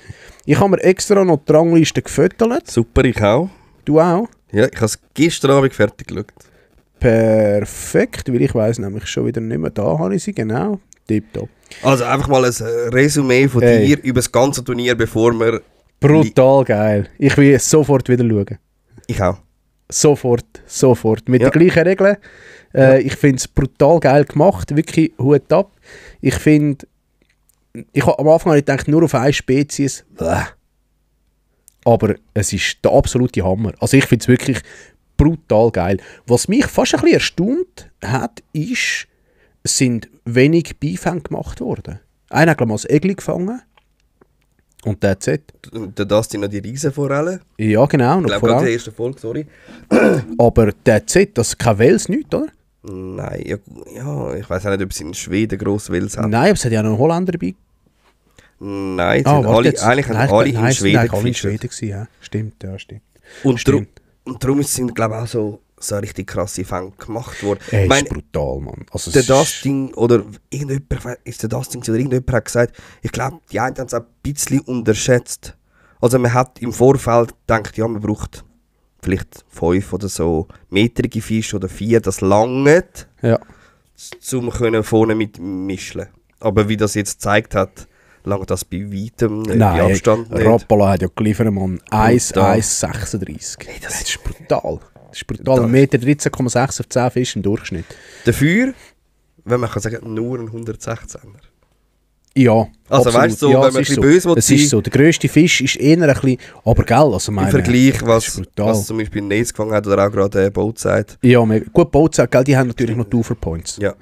Ich habe mir extra noch die Rangliste gefüttert. Super, ich auch. Du auch? Ja, ich habe es gestern Abend fertig geschaut. Perfekt, weil ich weiss nämlich schon wieder nicht mehr. Da habe ich sie, genau. Tipptopp. Also einfach mal ein Resümee von Hey. dir über das ganze Turnier, bevor wir... Brutal geil. Ich will es sofort wieder schauen. Ich auch. Sofort. Mit Ja. den gleichen Regeln. Ich finde es brutal geil gemacht. Wirklich Hut ab. Ich finde, am Anfang habe ich gedacht, nur auf eine Spezies. Bäh. Aber es ist der absolute Hammer. Also ich finde es wirklich brutal geil. Was mich fast ein bisschen erstaunt hat, ist, es sind wenig Beifänge gemacht worden. Einer hat glaube ich mal das Egli gefangen. Und that's it. Der Dustin noch die Riesenforelle. Ja, genau. Ich Noch glaube, vor gerade in allem. der ersten Folge, sorry. Aber that's it. Das ist kein Wels, nicht, oder? Nein, ja, ich weiß auch nicht, ob es in Schweden grosse Wels hat. Nein, aber es hat ja noch einen Holländer dabei. Nein, jetzt Ah, sind warte alle, jetzt. eigentlich haben Nein, alle nein, in es sind Schweden eigentlich alle in gefischt. Schweden gewesen, ja. Stimmt, ja, stimmt. Und Stimmt. darum sind, glaube ich, auch so richtig krasse Fänge gemacht worden. Ey, Ich ist meine, brutal, Mann. Also, der es ist- Dustin oder irgendjemand, ich weiss, ist der Dustin oder irgendjemand hat gesagt, ich glaube, die einen haben es auch ein bisschen unterschätzt. Also man hat im Vorfeld gedacht, ja, man braucht vielleicht 5 oder so metrige Fische oder 4, das langt, Ja. um vorne mit mischen. Aber wie das jetzt gezeigt hat, langt das bei weitem nicht, bei Nein, Abstand nicht. Rapala hat ja geliefert, Mann. 1,36. Hey, Das ist brutal. Das ist brutal. 1,13,6 Meter auf 10 Fische im Durchschnitt. Dafür, wenn man kann sagen, nur ein 116er. Ja, Also absolut. weißt du, so, ja, wenn es man ein ist bisschen so. böse will Es sein- ist so. Der grösste Fisch ist eher ein bisschen... Aber gell, also Im meine... Vergleich, das ist brutal. was zum Beispiel Nace gefangen hat oder auch gerade Boatside. Ja, gut, Boatside, gell, die haben natürlich noch die Uferpoints. Ja.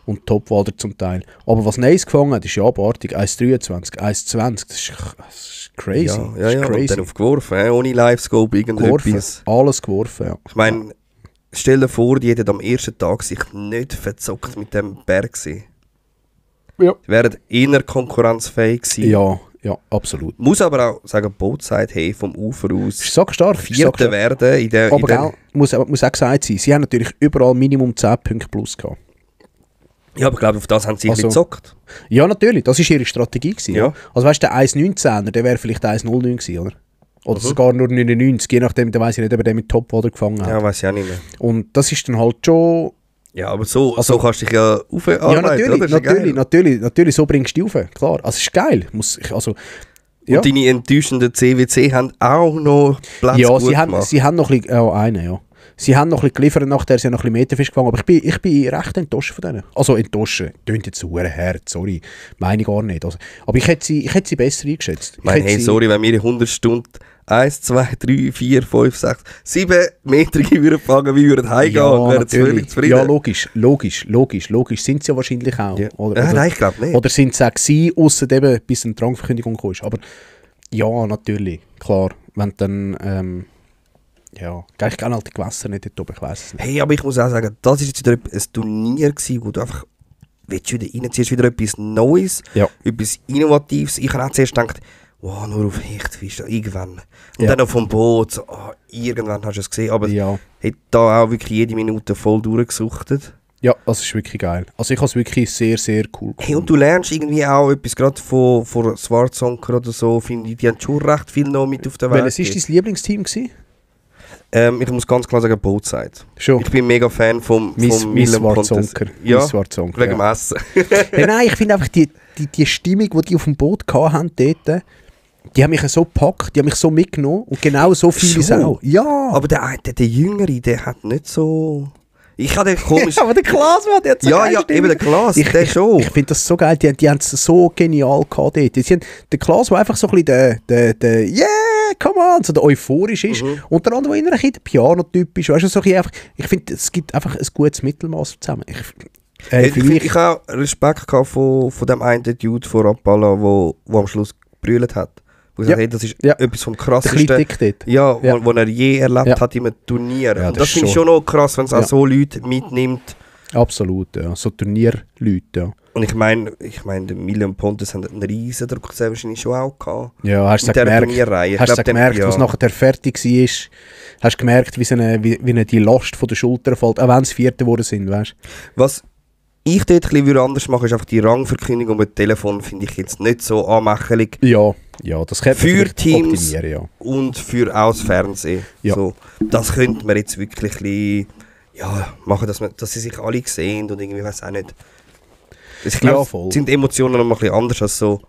Und Topwader zum Teil. Aber was Nice gefangen hat, ist ja abartig. 1,23, 1,20. Das ist crazy. Ja, Das ja, ist ja. Und crazy. dann aufgeworfen, ohne Livescope, Geworfen. irgendetwas. Alles geworfen, ja. Ich meine, stell dir vor, die hätten am ersten Tag sich nicht verzockt mit dem Berg gewesen. Ja. Die wären eher konkurrenzfähig gewesen. Ja, absolut. Muss aber auch sagen, Boatside, hey, vom Ufer Ist aus sackstark. Vierte werden in der... Aber gell, muss auch gesagt sein, sie haben natürlich überall Minimum 10 Punkte plus gehabt. Ja, aber ich glaube, auf das haben sie Also- nicht gezockt. Ja, natürlich, das war ihre Strategie. Gewesen, Ja. Also weißt du, der 1,19er, der wäre vielleicht 1,09 gewesen, oder? Oder sogar nur 99, je nachdem, da weiss ich nicht, ob er den mit Topwater gefangen hat. Ja, weiß ich auch nicht mehr. Und das ist dann halt schon... Ja, aber so, Also- so kannst du dich ja aufarbeiten, Ja, natürlich, Ist geil. natürlich, so bringst du dich rauf, klar. Also es ist geil. Ja. Und deine enttäuschenden CWC haben auch noch Platz Ja, gut sie gemacht. haben noch ein bisschen... ja. Sie haben noch ein bisschen geliefert, nachher sie haben noch ein bisschen Meterfisch gefangen, aber ich bin recht enttäuscht von denen. Also enttäuscht, tönt jetzt so hart, sorry, meine ich gar nicht. Also, aber ich hätte sie besser eingeschätzt. Ich meine, hätte hey, sie- sorry, wenn wir in 100 Stunden 1, 2, 3, 4, 5, 6, 7 Metrige würden fangen, wie würden heimgehen und wären völlig zufrieden. Ja, logisch. Sind sie ja wahrscheinlich auch. Ja. Oder, Nein, ich glaube nicht. oder sind sie auch gewesen, ausser eben, bis eine Drangverkündigung kam. Aber ja, natürlich, klar. Wenn dann, ja, ich kenne halt die Gewässer nicht dort oben, ich weiss es nicht. Hey, aber ich muss auch sagen, das war jetzt wieder ein Turnier gewesen, wo du einfach willst wieder reinziehst, wieder etwas Neues, Ja. etwas Innovatives. Ich habe auch zuerst gedacht, wow, nur auf Hechtfisch, irgendwann. Und Ja. dann noch vom Boot, so, irgendwann hast du es gesehen, aber Ja. hat da auch wirklich jede Minute voll durchgesuchtet. Ja, das ist wirklich geil. Also ich habe es wirklich sehr, sehr cool Hey, und du lernst irgendwie auch etwas, gerade von Schwarzonker oder so, finde ich, die haben schon recht viel noch mit auf der Welt. Welches war dein Lieblingsteam gewesen? Ich muss ganz klar sagen, Boatside. Schon. Ich bin mega Fan vom Miss Willem Pontes. Schwarzonker. Ja, Miss Schwarzonker, wegen ja. dem Essen. Hey, nein, ich finde einfach die Stimmung, die die auf dem Boot hatten dort, die haben mich so gepackt, die haben mich so mitgenommen und genau so viele Schon? auch. Ja! Aber der Jüngere, der hat nicht so... Ich habe den komisch... Aber der Klaas, Mann, der hat so ja, geile ja, Stimme. eben der Klaas, der schon. Ich finde das so geil, die haben es so genial gehabt dort. Der Klaas, der einfach so ein bisschen der yeah, come on, so der euphorisch ist. Und der andere, der eher ein bisschen der Piano-Typ ist. Weißt du, so ein bisschen einfach, ich finde, es gibt einfach ein gutes Mittelmaß zusammen. Ich habe Respekt gehabt von dem einen Dude von Rapala, wo am Schluss gebrüllt hat. Wo gesagt, hey, das ist etwas vom krassesten, wo er je erlebt hat in einem Turnier. Ja, und das finde ich schon noch krass, wenn es auch so Leute mitnimmt. Absolut, ja. So Turnierleute, ja. Und ich meine, der Million Pontes haben einen riesen Druck sehr wahrscheinlich schon auch gehabt. Ja, hast du gemerkt, was nachher fertig war, hast du gemerkt, wie die Last von der Schulter fällt, auch wenn es Vierte geworden sind, weißt du. Was ich dort ein bisschen einfach machen, ist einfach die Rangverkündung mit Telefon, finde ich jetzt nicht so anmächelig. Ja, das könnte für Teams ja. Und für auch das Fernsehen. Ja. So, das könnte man jetzt wirklich ein bisschen, machen, dass sie sich alle sehen und irgendwie, weiß auch nicht. Ich glaube, sind Emotionen noch mal ein bisschen anders als so,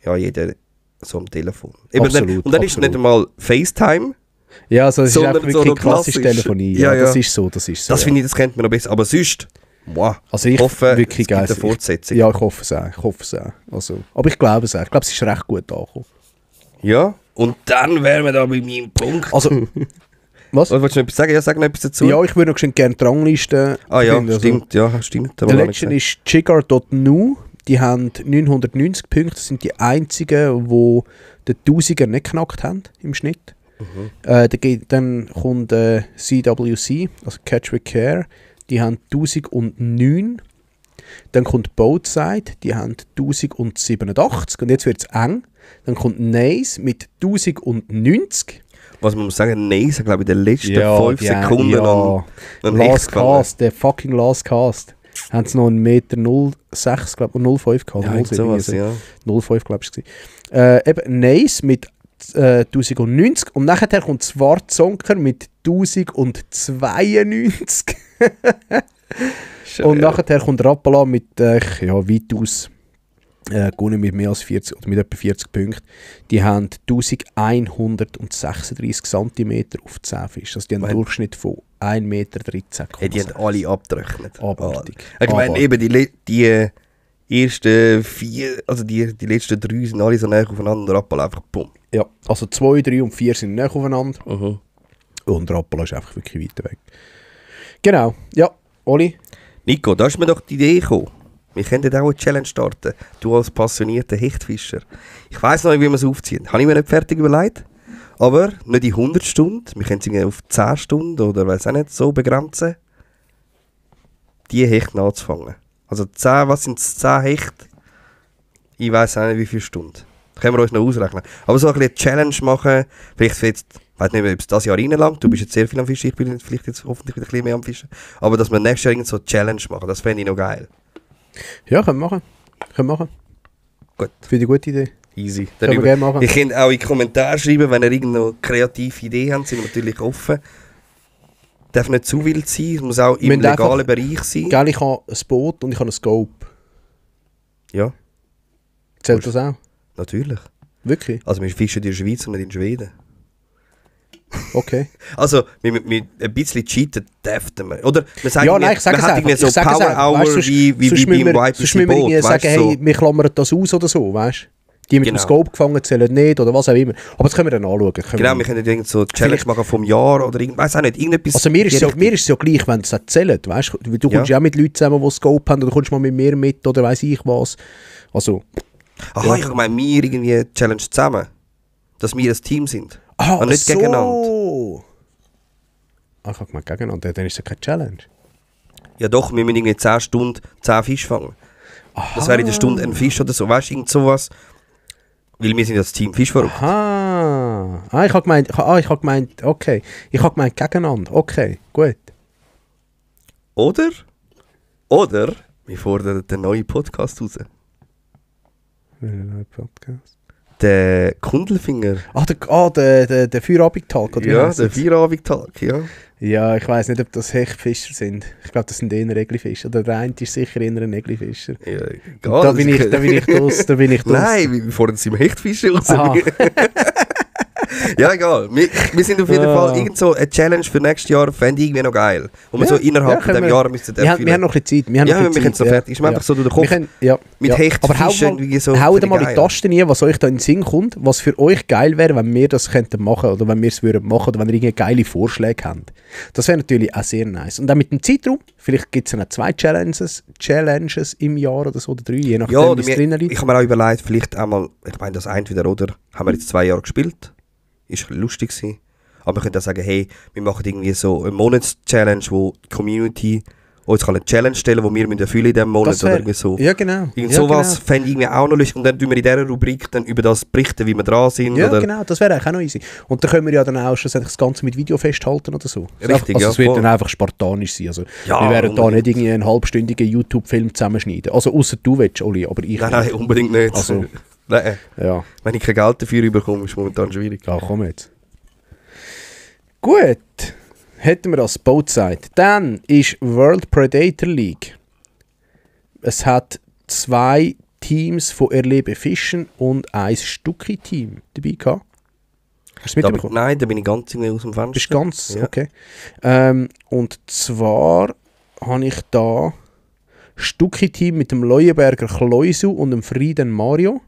jeder so am Telefon. Absolut, und dann ist es nicht einmal FaceTime. Ja, also es ist einfach so wirklich klassische Telefonie. Ja, das ist so. Das finde ich, das kennt man noch besser. Aber sonst, also ich hoffe, wirklich es gibt eine Fortsetzung. Ja, ich hoffe es auch. Also, aber ich glaube es auch. Ich glaube, es ist recht gut angekommen. Ja, und dann wären wir da bei meinem Punkt. Also, was? Wolltest du noch etwas sagen? Ja, sag noch etwas dazu. Ja, ich würde noch gerne die Rangliste. Stimmt. Der letzte ist Jigger.nu. Die haben 990 Punkte. Das sind die einzigen, die den 1000er nicht geknackt haben im Schnitt. Dann kommt CWC, also Catch with Care. Die haben 1009. Dann kommt Boatside, die haben 1087. Und jetzt wird es eng. Dann kommt Nace mit 1090. Was man muss sagen, Nace, glaube ich, in den letzten 5 Sekunden an Last Cast, der fucking Last Cast. Haben sie noch 1,06 Meter, glaube ich, 0,5 gehabt. Ja, sowas, 0,5, glaube ich, war eben Nace mit 1090 und nachher kommt Schwarzonker mit 1092. Und nachher kommt Rapala mit weitaus gewonnen mit mehr als 40 oder mit etwa 40 Punkten. Die haben 1136 cm auf 10 Fische. Also die haben einen Durchschnitt von 1,13 Meter. Hey, die haben alle abgerechnet. Abartig. Ich meine, eben die ersten 4, also die letzten 3 sind alle so näher aufeinander. Rapala einfach bumm. Ja, also 2, 3 und 4 sind näher aufeinander. Und Rapala ist einfach wirklich weiter weg. Genau, ja, Oli? Nico, da ist mir doch die Idee gekommen. Wir könnten auch eine Challenge starten. Du als passionierter Hechtfischer. Ich weiss noch nicht, wie wir es aufziehen. Habe ich mir nicht fertig überlegt. Aber nicht in 100 Stunden. Wir können es auf 10 Stunden oder weiß auch nicht so begrenzen. Die Hechte anzufangen. Also 10, was sind es? 10 Hechte? Ich weiss auch nicht, wie viele Stunden. Das können wir uns noch ausrechnen. Aber so ein bisschen Challenge machen. Vielleicht jetzt, ich weiß nicht, ob es das Jahr reinlangt. Du bist jetzt sehr viel am Fischen. Ich bin vielleicht jetzt hoffentlich ein bisschen mehr am Fischen. Aber dass wir nächstes Jahr irgend so eine Challenge machen, das fände ich noch geil. Ja, können wir machen. Gut. Finde ich eine gute Idee. Easy. Können wir gerne machen. Ihr könnt auch in die Kommentare schreiben, wenn ihr irgendeine kreative Idee habt, sind wir natürlich offen. Darf nicht zu wild sein, es muss auch im legalen Bereich sein. Gell, ich habe ein Boot und ich habe einen Scope. Ja. Zählt das auch? Natürlich. Wirklich? Also wir fischen in der Schweiz und nicht in Schweden. Okay. Also, mit ein bisschen cheaten dürften wir. Oder wir sagen, ich sage es einfach. So Power-Hour wie beim YPC-Boot. Sonst müssen wir sagen, hey, wir klammern das aus oder so, weißt du? Die mit dem Scope gefangen zählen nicht oder was auch immer. Aber das können wir dann anschauen. Wir können irgend so Challenge machen vom Jahr oder weiß auch nicht, irgendetwas. Also mir ist es ja gleich, wenn es zählt, weißt du? Du kommst ja auch mit Leuten zusammen, die Scope haben oder kommst mal mit mir mit oder weiss ich was. Also. Aha, ich meine, wir irgendwie Challenge zusammen. Dass wir ein Team sind. Und nicht so. Gegeneinander. Ich habe gemeint gegeneinander, dann ist es keine Challenge. Ja doch, wir müssen irgendwie 10 Stunden 10 Fische fangen. Aha. Das wäre in der Stunde ein Fisch oder so, weißt du, irgend sowas. Weil wir sind das Team Fisch verrückt. Ich habe gemeint, okay. Ich habe gemeint gegeneinander, okay, gut. Oder wir fordern den neuen Podcast raus. Welcher neue Podcast? Der Kundelfinger. Der Feierabendtag, oder? Ja, der Feierabendtag, ja. Ja, ich weiss nicht, ob das Hechtfischer sind. Ich glaube, das sind eher Regelfischer. Oder der eine ist sicher eher ein Regelfischer. Ja, egal. Da bin ich draus. Nein, wir fordern es im Hechtfischer raus. Ja, egal. Wir sind auf jeden Fall irgend so eine Challenge für nächstes Jahr, fände ich irgendwie noch geil. Und wir so innerhalb von dem Jahr müssen erfüllen. Wir haben noch ein bisschen Zeit. Wir können es noch fertig. Ist mir einfach so durch den Kopf. Mit Hechtfischen irgendwie so. Haut mal in die Taste rein, was euch da in den Sinn kommt, was für euch geil wäre, wenn wir das könnten machen oder wenn wir es würden machen oder wenn ihr irgendwelche geile Vorschläge habt. Das wäre natürlich auch sehr nice. Und dann mit dem Zeitraum, vielleicht gibt es dann auch 2 Challenges im Jahr oder so, oder 3, je nachdem, ja, wie es drin liegt. Ich habe mir auch überlegt, vielleicht einmal, ich meine, das entweder oder, haben wir jetzt 2 Jahre gespielt, ist lustig gewesen. Aber wir können auch sagen, hey, wir machen irgendwie so eine Monats-Challenge, wo die Community uns eine Challenge stellen, die wir erfüllen in diesem Monat oder irgendwie so. Ja, genau. Irgend sowas fände ich irgendwie auch noch lustig. Und dann tun wir in dieser Rubrik dann über das berichten, wie wir dran sind. Ja, oder genau, das wäre eigentlich auch noch easy. Und dann können wir ja dann auch schlussendlich das Ganze mit Video festhalten oder so. Richtig, also ja. Es wird dann einfach spartanisch sein. Also, ja, wir werden da nicht irgendwie einen halbstündigen YouTube-Film zusammenschneiden. Also außer du willst, Oli, aber ich Nein, unbedingt nicht. Also, nein. Ja. Wenn ich kein Geld dafür bekomme, ist es momentan schwierig. Ja, komm jetzt. Gut, hätten wir das Boatside. Dann ist World Predator League. Es hat 2 Teams von Erlebe Fischen und ein Stucki-Team dabei gehabt. Hast du es mitbekommen? Nein, da bin ich ganz irgendwie aus dem Fenster. Bist ganz? Ja. Okay. Und zwar habe ich da Stucki-Team mit dem Leuenberger Kleusu und dem Frieden Mario.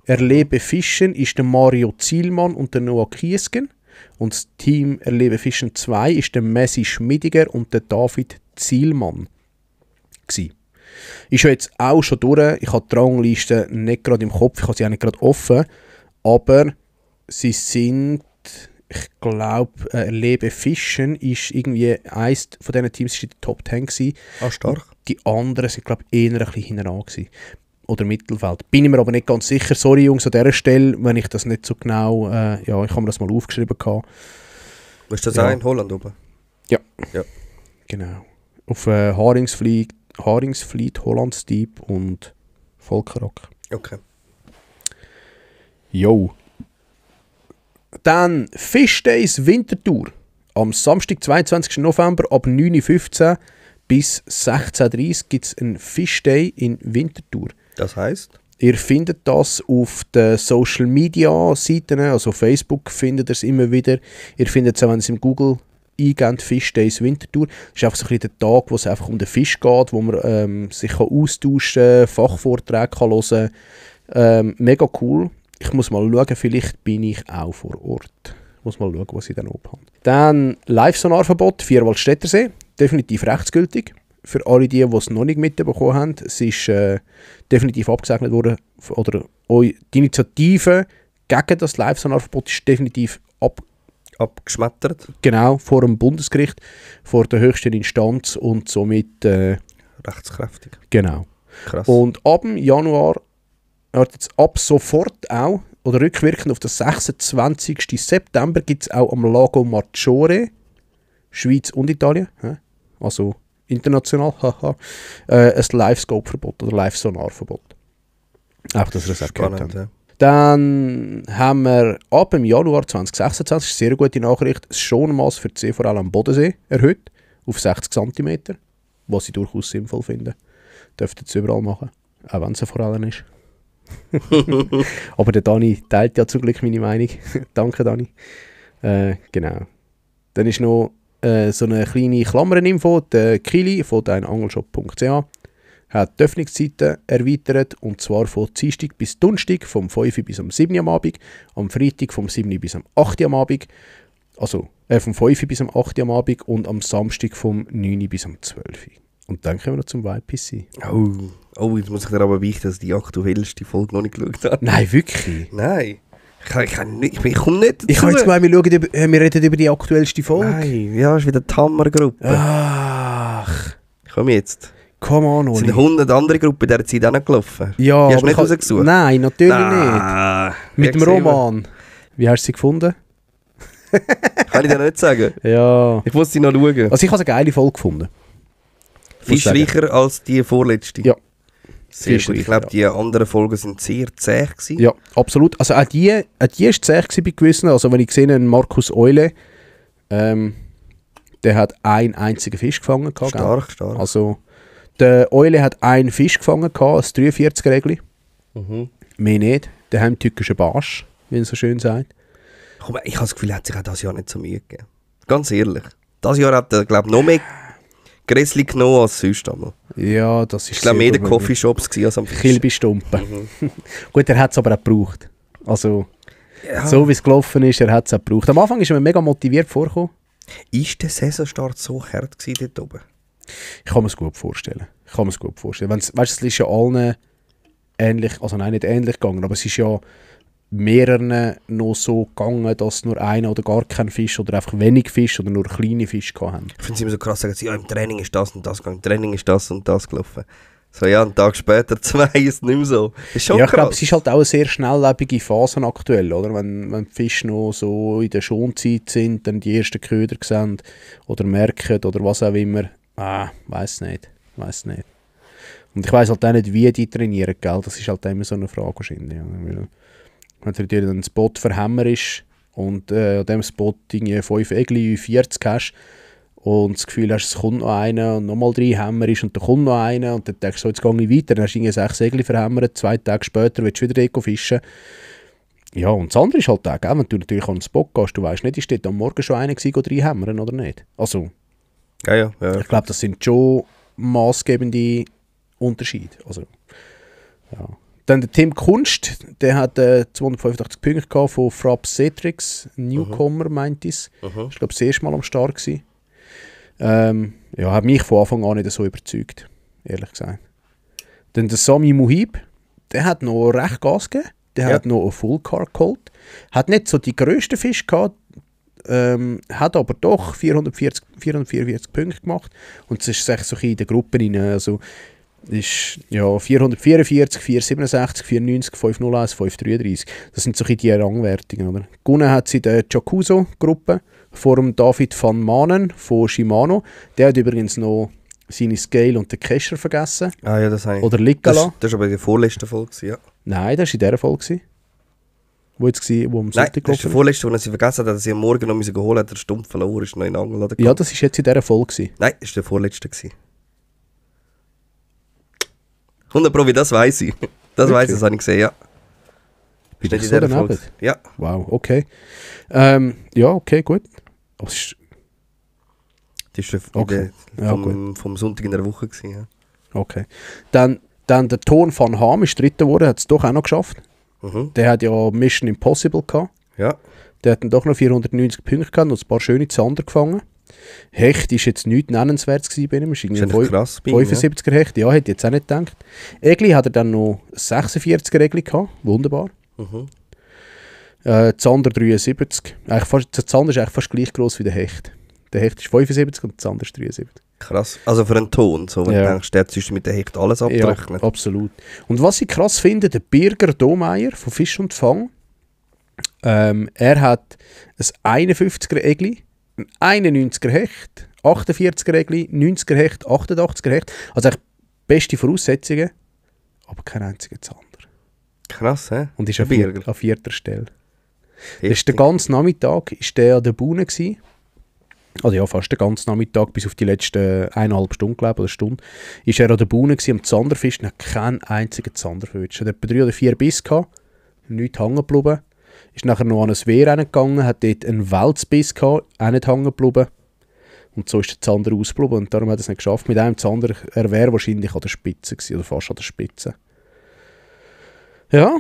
Erlebe Fischen ist der Mario Zielmann und der Noah Kiesgen. Und das Team Erlebe Fischen 2 ist der Messi Schmidiger und der David Zielmann. Ist ja jetzt auch schon durch. Ich habe die Rangliste nicht gerade im Kopf, ich habe sie auch nicht gerade offen. Aber sie sind, ich glaube, Erlebe Fischen ist irgendwie eins von diesen Teams in der Top 10 gewesen. Ah, stark. Die anderen sind, glaube ich, eher ein bisschen hinten an gewesen. Oder Mittelfeld. Bin ich mir aber nicht ganz sicher. Sorry, Jungs, an dieser Stelle, wenn ich das nicht so genau... ja, ich habe mir das mal aufgeschrieben. Ist das auch in Holland oben? Ja. Ja. Genau. Auf Haringsfleet, Hollandsdieb und Volkerock. Okay. Jo. Dann Fish Days Winterthur. Am Samstag, 22. November ab 9.15 Uhr bis 16.30 Uhr gibt es einen Fish Day in Winterthur. Das heisst? Ihr findet das auf den Social Media Seiten, also Facebook findet ihr es immer wieder. Ihr findet es auch, wenn es im Google eingebt, Fish Days Winterthur. Das ist einfach so ein bisschen der Tag, wo es einfach um den Fisch geht, wo man sich austauschen kann, Fachvorträge kann hören kann. Mega cool. Ich muss mal schauen, vielleicht bin ich auch vor Ort. Ich muss mal schauen, was ich dann oben habe. Dann Live-Sonarverbot, Vierwaldstättersee. Definitiv rechtsgültig. Für alle die es noch nicht mitbekommen haben. Es ist definitiv abgesegnet worden. Oder die Initiative gegen das Live-Sonarverbot ist definitiv abgeschmettert. Genau, vor dem Bundesgericht, vor der höchsten Instanz und somit... rechtskräftig. Genau. Krass. Und ab Januar, jetzt ab sofort auch, oder rückwirkend auf den 26. September gibt es auch am Lago Maggiore, Schweiz und Italien, also international, ein Live-Scope-Verbot oder Live-Sonar-Verbot. Einfach, dass ihr das gehört habt. Ja. Dann haben wir ab dem Januar 2026, sehr gute Nachricht, das Schonmaß für die Seeforelle am Bodensee erhöht auf 60 cm, was ich durchaus sinnvoll finde. Dürft ihr es überall machen, auch wenn es eine Forelle ist. Aber der Dani teilt ja zum Glück meine Meinung. Danke, Dani. Genau. Dann ist noch so eine kleine Klammerinfo. Der Kili von deinangelshop.ch hat die Öffnungszeiten erweitert, und zwar von Dienstag bis Donnerstag vom 5 bis am 7 am Abend, am Freitag vom 7 bis am 8 am Abend, also vom 5 bis am 8 am Abend und am Samstag vom 9 bis am 12. Und dann kommen wir noch zum YPC. Oh, jetzt muss ich dir aber beichten, dass ich die aktuellste Folge noch nicht geschaut habe. Nein, wirklich? Nein. Ich komme nicht dazu. Ich habe jetzt gemeint, wir reden über die aktuellste Folge. Nein, ja, ist wieder die Hammergruppe. Ach. Komm jetzt. Come on, Oli. Es sind 100 andere Gruppen in dieser Zeit auch noch gelaufen. Ja, die hast du nicht rausgesucht? Nein, natürlich nicht. Mit dem Roman. Wie hast du sie gefunden? Kann ich dir nicht sagen. Ja. Ich muss sie noch schauen. Also ich habe eine geile Folge gefunden. Fischreicher als die vorletzte. Ja. Sehr gut. Ich glaube, die anderen Folgen sind sehr zäh gewesen. Ja, absolut. Also auch die war zäh bei gewissen. Also wenn ich sehe, Markus Eule, der hat einen einzigen Fisch gefangen. Stark. Also der Eule hat einen Fisch gefangen, ein 43er-Regli. Mehr nicht. Der heimtückische Barsch, wie man so schön sagt. Komm, ich habe das Gefühl, er hat sich auch dieses Jahr nicht so Mühe gegeben. Ganz ehrlich. Dieses Jahr hat er, glaube ich, noch mehr Gressli genommen als sonst einmal. Ja, das ist Ich glaube, mehr in den Coffeeshops als am Fisch. Kilbistumpen. Gut, er hat es aber auch gebraucht. Also, Ja. so wie es gelaufen ist, er hat es auch gebraucht. Am Anfang ist er mir mega motiviert vorgekommen. Ist der Saisonstart so hart gewesen dort oben? Ich kann mir es gut vorstellen. Weißt du, es ist ja allen ähnlich, also nein, nicht ähnlich gegangen, aber es ist ja mehreren noch so gegangen, dass nur einer oder gar kein Fisch oder einfach wenig Fisch oder nur kleine Fische hatten. Ich finde es immer so krass, sagen sie, ja, im Training ist das und das gegangen, im Training ist das und das gelaufen. So, ja, einen Tag später, 2 ist nicht mehr so. Ist schon Ja, ich krass. glaube, es ist halt auch eine sehr schnelllebige Phase aktuell, oder? Wenn die Fische noch so in der Schonzeit sind, dann die ersten Köder sehen oder merken oder was auch immer. Weiss nicht. Und ich weiss halt auch nicht, wie die trainieren, gell? Das ist halt immer so eine Frage wahrscheinlich. Ja. Weil, wenn du dir einen Spot für Hämmer ist und an diesem Spot irgendwie 5 Egli, 40 hast und das Gefühl hast, es kommt noch einer und nochmal 3 Hämmer ist und dann kommt noch einer und dann denkst du, so, jetzt gehe ich weiter, dann hast du irgendwie 6 Egli verhämmert, 2 Tage später willst du wieder Deko fischen. Ja, und das andere ist halt auch, gell? Wenn du natürlich an den Spot gehst, du weißt nicht, ist dort am Morgen schon einer gewesen, 3 hämmern oder nicht. Also, Ja. ich glaube, das sind schon maßgebende Unterschiede. Also, ja. Dann der Tim Kunst, der hat 285 Punkte gehabt von Fraps Cetrix, Newcomer meint es. Ich glaube, das erste Mal am Start gewesen. Ja, hat mich von Anfang an nicht so überzeugt, ehrlich gesagt. Dann der Sami Muhib, der hat noch recht Gas gegeben. Der hat noch eine Full Car geholt. Hat nicht so die grössten Fische gehabt, hat aber doch 444 Punkte gemacht. Und es ist so ein bisschen in den Gruppen rein. Also, ist ja 444, 467, 490, 501, 533. Das sind so die Rangwertungen. Oder? Gewonnen hat sie die Jacuso-Gruppe vor dem David van Manen von Shimano. Der hat übrigens noch seine Scale und den Kescher vergessen. Ah ja, das habe ich. Oder Lickala. Das war aber in der vorletzten Folge, ja. Nein, das war in dieser Folge. Wo jetzt war, wo am Nein, Sonntag das ist der gelaufen ist. vorletzte, den sie vergessen hat, dass sie am Morgen noch müssen holen, hat der Stumpf verloren, ist noch in den Angel oder Ja, das war jetzt in dieser Folge. Nein, das war der vorletzte. 100 Pro, wie das weiss ich. Das weiss ich, das habe ich gesehen, ja. Bist Nicht du in so dieser daneben? Folge. Ja. Wow, okay. Ja, okay, gut. Aber es ist, Das war Okay. Ja, vom Sonntag in der Woche. Gewesen, ja. okay. Dann der Ton van Ham ist dritter geworden, hat es doch auch noch geschafft. Mhm. Der hat ja Mission Impossible gehabt. Ja. Der hat dann doch noch 490 Punkte gehabt und ein paar schöne Zander gefangen. Hecht ist jetzt nichts nennenswertes gewesen bei ihm. Ist Das irgendwie ist eigentlich krass bei ihm, 75er Hecht. Ja, hätte ich jetzt auch nicht gedacht. Egli hat er dann noch 46er Egli gehabt. Wunderbar. Mhm. Zander 73. Der Zander ist eigentlich fast gleich gross wie der Hecht. Der Hecht ist 75 und der Zander ist 73. Krass. Also für einen Ton, so, wenn Ja. du denkst, der hat mit der Hecht alles abrechnet. Ja, absolut. Und was ich krass finde, der Birger Domeyer von Fisch und Fang, er hat ein 51er Egli, ein 91er Hecht, 48er Egli, 90er Hecht, 88er Hecht. Also echt beste Voraussetzungen, aber kein einziger Zander. Krass, hä? Und ist Der an Birger. 4. Stelle. Das ist Heftig. den ganzen Nachmittag ist der an der Bühne gewesen. Also ja, fast den ganzen Nachmittag, bis auf die letzten 1,5 Stunden, glaube ich, oder Stunde, ist er an der Bühne gewesen, am Zanderfischen, hat keinen einzigen Zander verwünscht. Er hat etwa 3 oder 4 Biss gehabt, nichts hängen geblieben. Ist nachher noch an ein Wehr gegangen, hat dort einen Welsbiss gehabt, auch nicht hängen geblieben. Und so ist der Zander ausgeblieben und darum hat er es nicht geschafft. Mit einem Zander, er wäre wahrscheinlich an der Spitze gewesen, oder fast an der Spitze. Ja,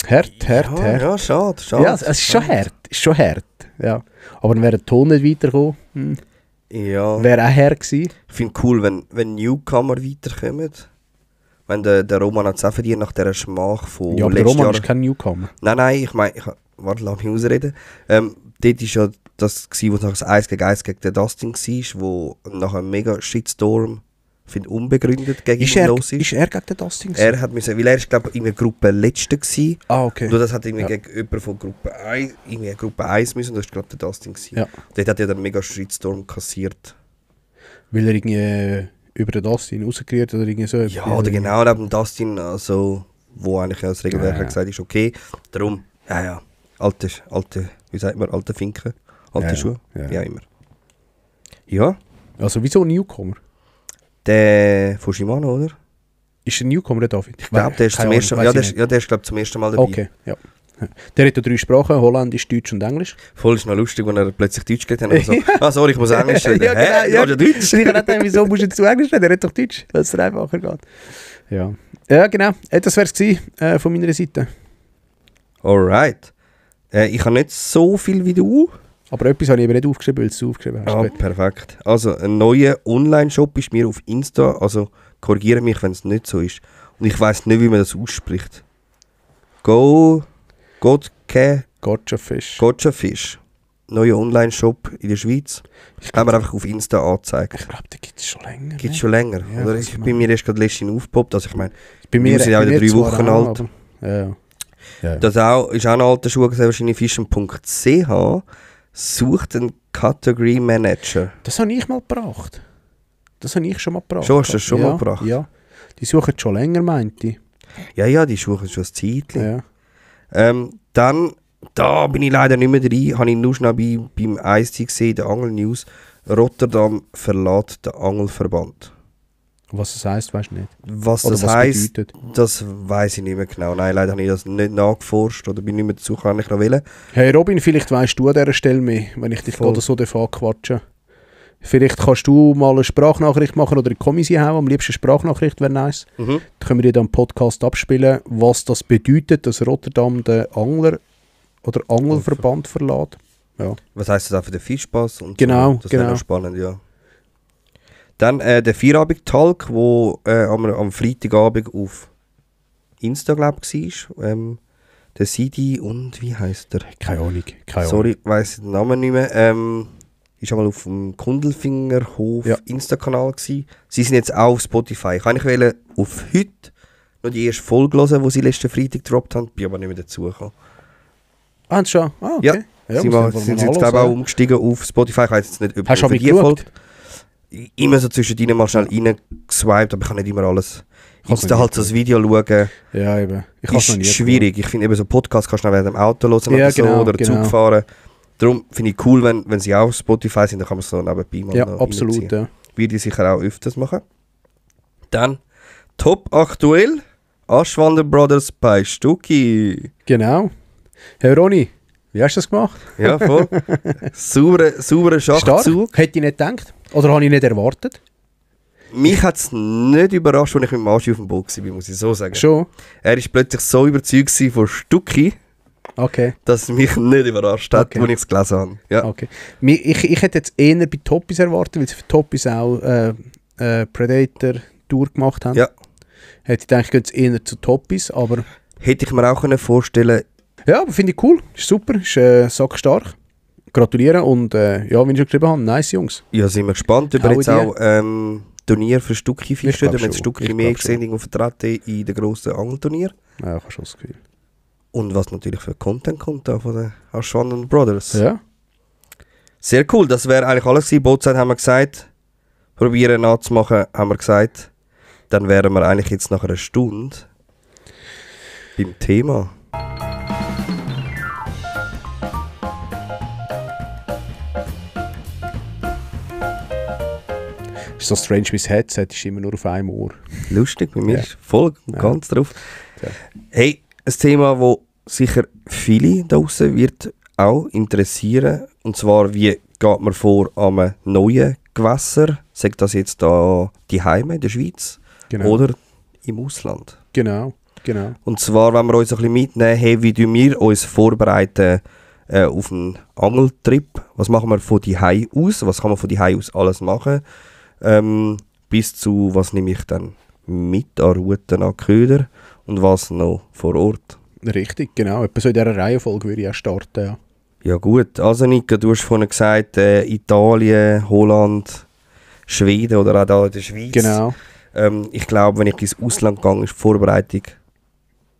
hart. Ja, schade. Ja, es ist schon hart. Ja. Aber dann wäre der Ton nicht weitergekommen. Ja. Wäre auch hart gewesen. Ich finde es cool, wenn Newcomer weiterkommen. Wenn der Roman hat es auch verdient nach dieser Schmach von Ja, aber der letztes Roman Jahr. ist kein Newcomer. Nein, ich meine, warte, lass mich ausreden. Dort war ja das, wo nachher das 1 gegen 1 gegen den Dustin war, wo nachher ein mega Shitstorm, finde unbegründet gegen ihn los ist. Ist er gegen den Dustin? Er hat müssen, weil er ist, glaube ich, in der Gruppe Letzter gewesen. Ah, okay. Nur das hat irgendwie Ja. gegen jemanden von Gruppe 1, irgendwie Gruppe 1 müssen, das war, glaube ich, der Dustin gewesen. Ja. Dort hat er dann mega Shitstorm kassiert. Weil er irgendwie über den Dustin rausgerührt oder irgendwie so. Ja, oder genau neben Dustin, also, wo eigentlich als Regelwerk Ja. gesagt ist, okay. Darum, ja, alte, wie sagt man, alte Finken, alte Ja, Schuhe, ja. wie auch immer. Ja, Also wieso Newcomer? der von Shimano, oder? Ist der Newcomer der David? Ich glaube, der ist zum ersten Mal, ja, der ist, glaube zum ersten Mal dabei. Okay, ja. Der hat ja 3 Sprachen, Holländisch, Deutsch und Englisch. Voll ist noch lustig, wenn er plötzlich Deutsch geredet hat. So, sorry, ich muss Englisch reden. Ja, genau, Hä? ja. Oder Deutsch? Ich habe gedacht, wieso musst du jetzt zu Englisch reden? Er hat doch Deutsch, weil es dir einfacher geht. Ja, ja genau. Das wäre es von meiner Seite. Alright. Ich habe nicht so viel wie du. Aber etwas habe ich eben nicht aufgeschrieben, weil du aufgeschrieben hast. Ah, perfekt. Also, ein neuer Online-Shop ist mir auf Insta, also korrigiere mich, wenn es nicht so ist. Und ich weiss nicht, wie man das ausspricht. Gotcha Fish. Gotcha Fish. Neuer Online-Shop in der Schweiz. Haben wir einfach auf Insta angezeigt. Ich glaube, den gibt es schon länger. Gibt es schon länger? Ja, oder? Ich bin mir erst gerade letztens aufgepoppt. Also ich meine, bei wir sind ja wieder 3 Wochen alt. Ja. Das ist auch ein alter Schuh, wahrscheinlich fischen.ch. Sucht einen Category Manager. Das habe ich mal gebracht. Das habe ich schon mal gebracht. Schon, hast du das schon mal gebracht? Ja. Die suchen schon länger, meinte ich. Ja, die suchen schon ein Zeitchen. Ja. Dann, da bin ich leider nicht mehr drin, habe ich nur schnell beim IST gesehen, der Angel News. Rotterdam verlässt den Angelverband. Was das heisst, weißt du nicht. Was Oder das was heisst, bedeutet. das weiss ich nicht mehr genau. Nein, leider habe ich das nicht nachgeforscht oder bin nicht mehr dazu gekommen, ich noch wollen. Hey Robin, vielleicht weißt du an dieser Stelle mehr, wenn ich dich Voll. gerade so anquatsche. Vielleicht kannst du mal eine Sprachnachricht machen oder eine Kommissie hauen. Am liebsten Sprachnachricht wäre nice. Dann können wir dir dann im Podcast abspielen, was das bedeutet, dass Rotterdam den Angler oder Angelverband verlässt. Ja. Was heisst das auch für den Fischpass? Und Genau, so. Das wäre genau. noch spannend, ja. Dann der Feierabend-Talk, der am Freitagabend auf Insta, glaube ich, war. Der Sidi und wie heisst der? Keine Ahnung. Sorry, weiss den Namen nicht mehr. Ist einmal auf dem Kundelfingerhof Insta-Kanal gsi. Sie sind jetzt auch auf Spotify. Ich wollte auf heute noch die erste Folge hören, die sie letzten Freitag gedroppt haben, bin aber nicht mehr dazugekommen. Ah, schon? Ah, okay. Ja, sie sind jetzt glaube ich auch umgestiegen auf Spotify. Ich weiß jetzt nicht, ob Hast du aber die geschaut? Folge. Immer so zwischendrin mal schnell reingeswiped, aber ich kann nicht immer alles. Kann's Insta noch halt nie so ein Video schauen. Ja, eben. Ich hab's noch nie Ist schwierig. Ich finde eben so Podcasts kannst du während dem Auto hören Ja, oder so, genau, oder genau. Zug fahren. Darum finde ich cool, wenn sie auch auf Spotify sind, dann kann man es so nebenbei mal Ja, noch absolut. reinziehen. Ja. Würde ich sicher auch öfters machen. Dann Top aktuell. Aschwander Brothers bei Stucki. Genau. Herr Ronny, wie hast du das gemacht? Ja, voll. sauberer Schachzug. Stark. Hätte ich nicht gedacht. Oder habe ich nicht erwartet? Mich hat es nicht überrascht, als ich mit dem Arsch auf dem Boot war, muss ich so sagen. Schon? Er war plötzlich so überzeugt von Stucki, Okay. dass es mich nicht überrascht hat, Okay. als ich es gelesen habe. Ja. Okay. Ich hätte jetzt eher bei Toppis erwartet, weil sie für Toppis auch Predator-Tour gemacht haben. Ja. Hätte ich gedacht, geht es eher zu Toppis, aber... Hätte ich mir auch vorstellen können. Ja, aber finde ich cool. Ist super. Ist sackstark. Gratulieren und ja, wie ich schon geschrieben habe, nice Jungs. Ja, sind wir gespannt, ob er Auch jetzt die. auch Turnier für Stucki Ich fischt, glaub oder wenn schon. Stucki Ich mehr glaub gesehen schon. irgendwo vertreten in den grossen Angelturnier. Ja, ich habe schon das Gefühl. Und was natürlich für Content kommt da von den Aschwander Brothers. Ja. Sehr cool, das wäre eigentlich alles gewesen. Bootzeit haben wir gesagt. Probieren nachzumachen, haben wir gesagt. Dann wären wir eigentlich jetzt nach einer Stunde beim Thema. Ist so strange, mein Headset ist immer nur auf einem Ohr. Lustig, bei mir Ja. ist voll Ja. ganz drauf. Ja. Hey, ein Thema, das sicher viele da draussen wird auch interessieren. Und zwar, wie geht man vor am neuen Gewässer? Sagt das jetzt da die Heime in der Schweiz Genau. oder im Ausland? Genau. Und zwar, wenn wir uns ein bisschen mitnehmen, hey, wie tun wir uns vorbereiten auf einen Angeltrip? Was machen wir von die Hai aus? Was kann man von die Hai aus alles machen? Bis zu, was nehme ich dann mit an Routen, an Köder und was noch vor Ort? Richtig, genau. Etwa so in dieser Reihenfolge würde ich auch starten, ja. Ja gut, also Nika, du hast vorhin gesagt, Italien, Holland, Schweden oder auch da in der Schweiz. Genau. Ich glaube, wenn ich ins Ausland gehe, ist die Vorbereitung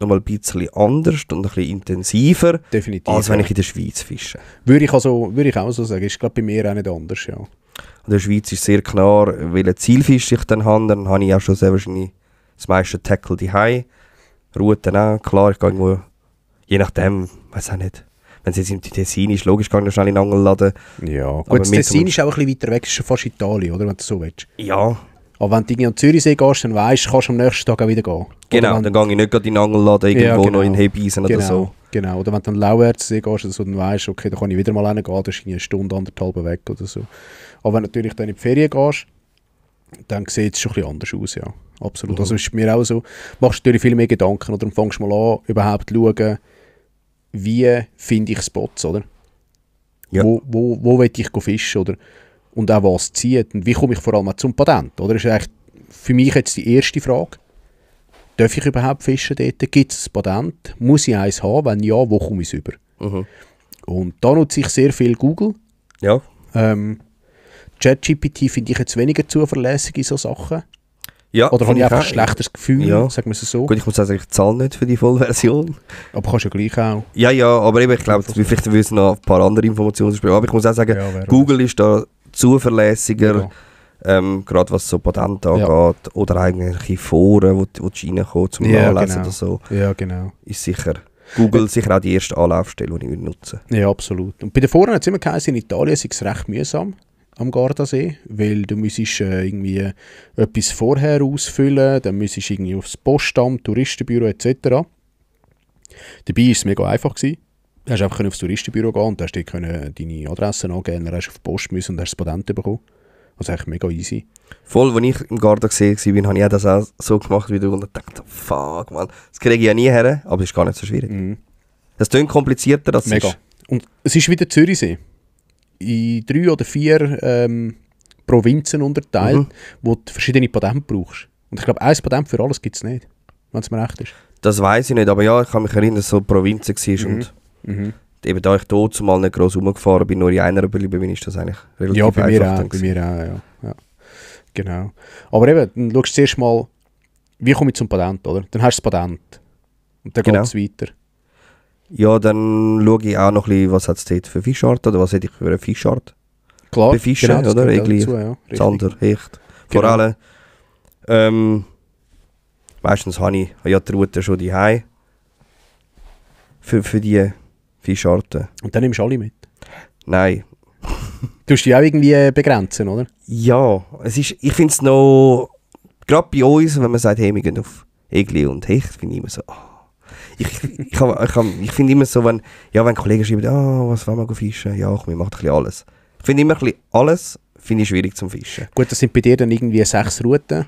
nochmal ein bisschen anders und ein bisschen intensiver, Definitiv. als wenn ja. ich in der Schweiz fische. Würde ich auch so sagen. Ist glaube bei mir auch nicht anders, ja. In der Schweiz ist sehr klar, welchen Zielfisch ich dann habe ich auch schon sehr wahrscheinlich das meiste Tackle die Hai. Routen auch, klar, ich gehe irgendwo, je nachdem, weiß auch nicht. Wenn es jetzt im Tessin ist, logisch, gehe ich noch schnell in den Angelladen. Ja, Aber gut, das mit Tessin dem- ist auch ein bisschen weiter weg, ist schon fast Italien, oder, wenn du so willst. Ja, Aber wenn du irgendwie an den Zürichsee gehst, dann weisst du, kannst du am nächsten Tag auch wieder gehen. genau, Oder dann gehe ich nicht gerade in den Angelladen irgendwo Ja, genau. noch in Hebeisen oder Genau. so. Genau, oder wenn du dann Lauwärtssee gehst, also, dann weisst du, okay, da kann ich wieder mal reingehen, da ist eine Stunde, 1,5 weg oder so. Aber wenn du natürlich dann in die Ferien gehst, dann sieht es schon ein bisschen anders aus, ja. Absolut. Also ist mir auch so, machst du natürlich viel mehr Gedanken oder dann fängst du mal an, überhaupt zu schauen, wie finde ich Spots, oder? Ja. Wo will ich fischen, oder? Und auch was zieht. Und wie komme ich vor allem auch zum Patent, oder? Das ist eigentlich für mich jetzt die erste Frage. Darf ich überhaupt fischen dort? Gibt es ein Patent? Muss ich eins haben? Wenn ja, wo komme ich es über? Und da nutze ich sehr viel Google. Ja. ChatGPT finde ich jetzt weniger zuverlässig in solchen Sachen. Ja, Oder habe ich finde einfach ein auch. schlechtes Gefühl, Ja. sagen wir es so. Gut, ich muss sagen, ich zahle nicht für die Vollversion. Aber kannst du ja gleich auch. Ja, aber eben, ich glaube, vielleicht wissen noch ein paar andere Informationen. Aber ich muss auch sagen, Ja, Google ist da zuverlässiger, Ja. gerade was so Patente angeht. Ja. Oder irgendwelche Foren, wo du reinkommst zum Ja, Nachlesen genau. oder so. Ja, genau. Ist sicher Google sicher auch die erste Anlaufstelle, die ich nutzen würde. Ja, absolut. Und bei den Foren hat es immer geheißen, in Italien sei es recht mühsam am Gardasee, weil du müsstest irgendwie etwas vorher ausfüllen, dann müsstest du irgendwie aufs Postamt, Touristenbüro etc. Dabei war es mega einfach gewesen. Du hast einfach aufs Touristenbüro gehen und hast dort deine Adresse angeben, dann hast du auf die Post müssen und hast das Patent bekommen. Also eigentlich mega easy. Voll, als ich im Garten gesehen war, habe ich das auch so gemacht wie du und dachte, fuck man, das kriege ich ja nie her, aber es ist gar nicht so schwierig. Das klingt komplizierter, als es Mega. ist. Und es ist wieder Zürichsee. In 3 oder 4 Provinzen unterteilt, wo du verschiedene Patente brauchst. Und ich glaube, ein Patent für alles gibt es nicht, wenn es mir recht ist. Das weiss ich nicht, aber ja, ich kann mich erinnern, dass es so Provinzen war und eben da ich dort zumal nicht gross rumgefahren bin, nur in einer geblieben bin, ist das eigentlich relativ Ja, bei mir einfach auch. dann Bei gewesen. mir auch, ja. Genau. Aber eben, dann schaust du zuerst mal, wie komme ich zum Patent, oder? Dann hast du das Patent. Und dann Genau. geht es weiter. Ja, dann schaue ich auch noch ein bisschen, was hat es dort für Fischarten oder was hätte ich für eine Fischart. Klar, Befischen, das oder? gehört auch Egli, dazu, ja. Richtig. Zander, Hecht, Genau. Forellen. Meistens habe ich ja die Route schon daheim für die Fischarten. Und dann nimmst du alle mit. Nein. Du musst dich auch irgendwie begrenzen, oder? Ja, ich finde es noch, gerade bei uns, wenn man sagt, hey, wir gehen auf Egli und Hecht, finde ich immer so, ich finde immer so, wenn Kollegen schreiben, was wollen wir fischen? Ja, wir machen ein bisschen alles. Ich finde immer ein bisschen alles, finde ich schwierig zum Fischen. Gut, das sind bei dir dann irgendwie 6 Routen.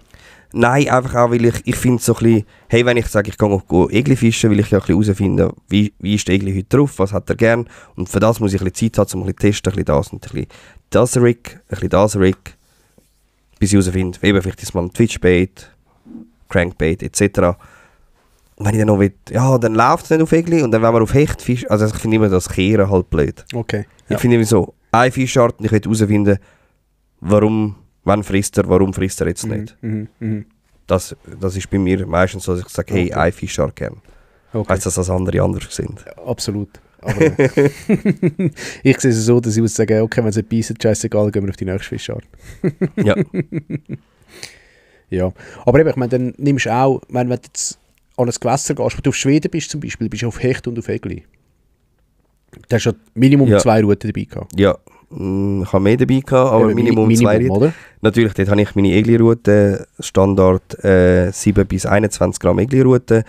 Nein, einfach auch, weil ich finde so ein bisschen, hey, wenn ich sage, ich gehe auf Egli fischen, will ich ja ein bisschen herausfinden, wie ist der Egli heute drauf, was hat er gern. Und für das muss ich ein bisschen Zeit haben, um ein bisschen testen, ein bisschen das und ein bisschen das Rig, ein bisschen das Rig, bis ich herausfinde, eben vielleicht ist mal ein Twitchbait, Crankbait etc. Und wenn ich dann noch will, ja, dann läuft es nicht auf Egli und dann wenn wir auf Hecht fischen, also ich finde immer das Kehren halt blöd. Okay. Ich finde immer so, eine Fischart und ich will herausfinden, warum frisst er jetzt nicht. Das ist bei mir meistens so, dass ich sage, hey, eine Fischart gern. Okay. Heißt das, dass andere anders sind? Absolut. Aber ich sehe es so, dass ich muss sagen, okay, wenn es nicht beißt, scheißegal, gehen wir auf die nächste Fischart. Ja. Ja. Aber eben, ich meine, dann nimmst du auch, wenn du jetzt an ein Gewässer gehst, wo du auf Schweden bist zum Beispiel, bist du auf Hecht und auf Egli. Da hast du Minimum 2 Routen dabei gehabt. Ja, ich habe mehr dabei gehabt, aber Eben, Minimum 2 Routen. oder? Natürlich, dort habe ich meine Egli-Route, Standard 7 bis 21 Gramm Egli-Route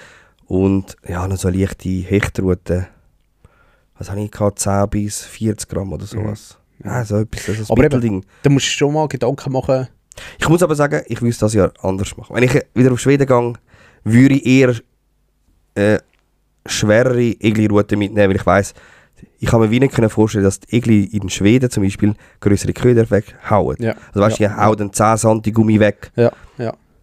und ja, noch so eine leichte Hechtroute. Was habe ich gehabt? 10 bis 40 Gramm oder sowas. Ja, so etwas, das ist ein Aber Mittelding. eben, da musst du schon mal Gedanken machen. Ich muss aber sagen, ich würde das ja anders machen. Wenn ich wieder auf Schweden gehe, würde ich eher schwerere Egli-Routen mitnehmen, weil ich weiss, ich kann mir wie nicht vorstellen, dass die Egli in Schweden zum Beispiel größere Köder weghauen. Ja. Also weißt du, die hauen den 10 cm Gummi weg. Ja.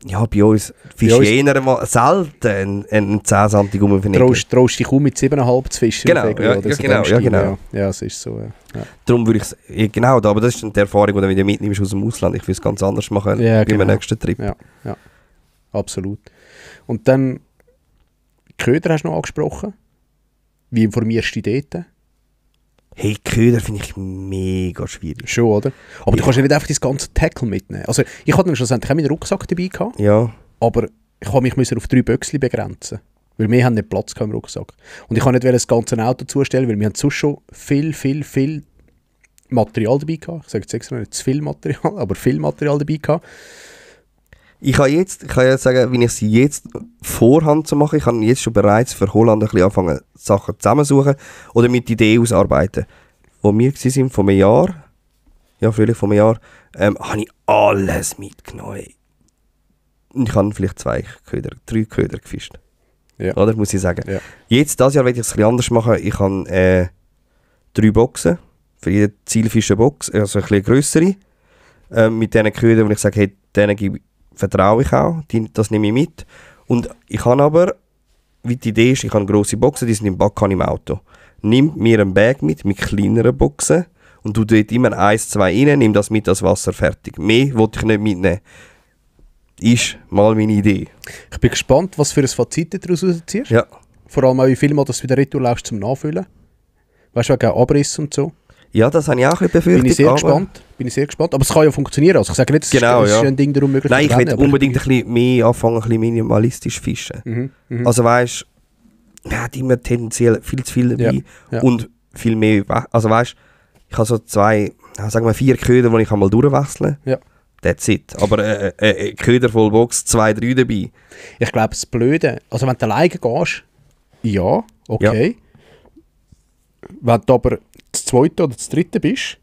Ja, bei uns fische ich eher mal selten einen 10 cm Gummi für Egli. Traust dich kaum mit 7,5 zu fischen. Genau, auf Egli, ja, oder ja, so genau, dem ja, Stil, genau. Ja, es ist so, ja. Darum würde ich es, genau da, aber das ist dann die Erfahrung, die du wieder mitnimmst aus dem Ausland. Ich will es ganz anders machen Ja, bei genau. meinem nächsten Trip. Ja, absolut. Und dann, Köder hast du noch angesprochen. Wie informierst du dich dort? Hey, Köder finde ich mega schwierig. Schon, oder? Aber du kannst ja nicht einfach das ganze Tackle mitnehmen. Also, ich hatte dann schlussendlich auch meinen Rucksack dabei gehabt, Ja, aber ich habe mich auf 3 Böckchen begrenzen. Weil wir haben nicht Platz gehabt im Rucksack. Und ich kann nicht das ganze Auto zustellen, weil wir haben sonst schon viel Material dabei gehabt. Ich sage jetzt extra nicht zu viel Material, aber viel Material dabei gehabt. Ich kann jetzt sagen, wie ich sie jetzt vorhand zu machen. Ich kann jetzt schon bereits für Holland ein bisschen anfangen, Sachen zusammensuchen oder mit Ideen ausarbeiten. Wo wir waren, vor einem Jahr, frühling vor einem Jahr, habe ich alles mitgenommen. Und ich habe vielleicht 3 Köder gefischt. Ja. Oder, muss ich sagen. Ja. Dieses Jahr werde ich es ein bisschen anders machen. Ich habe 3 Boxen. Für jede Zielfische Box, also ein bisschen grössere. Mit diesen Ködern, wo ich sage, hey, denen vertraue ich auch. Das nehme ich mit. Und ich habe aber, wie die Idee ist, ich habe grosse Boxen, die sind im Backhahn im Auto. Nimm mir einen Bag mit kleineren Boxen und du dort immer 1, 2 rein, nimm das mit, das Wasser fertig. Mehr wollte ich nicht mitnehmen. Ist mal meine Idee. Ich bin gespannt, was für ein Fazit du daraus ziehst. Ja. Vor allem auch, wie viel Mal das wieder retour läufst zum Nachfüllen. Weißt du, wegen Abriss und so. Ja, das habe ich auch ein bisschen befürchtet. Bin ich sehr gespannt. Aber es kann ja funktionieren. Also ich sage nicht, es ist ein Ding darum möglich. Nein, ich will unbedingt ein bisschen mehr anfangen, ein bisschen minimalistisch zu fischen. Also weißt du, man hat immer tendenziell viel zu viel dabei und viel mehr. Also weißt du, ich habe so 4 Köder, die ich mal durchwechseln kann. Ja. That's it. Aber ein Köder voll Box, 2, 3 dabei. Ich glaube, das Blöde, also wenn du alleine gehst, ja, okay. Ja. Wenn du aber das zweite oder das dritte bist,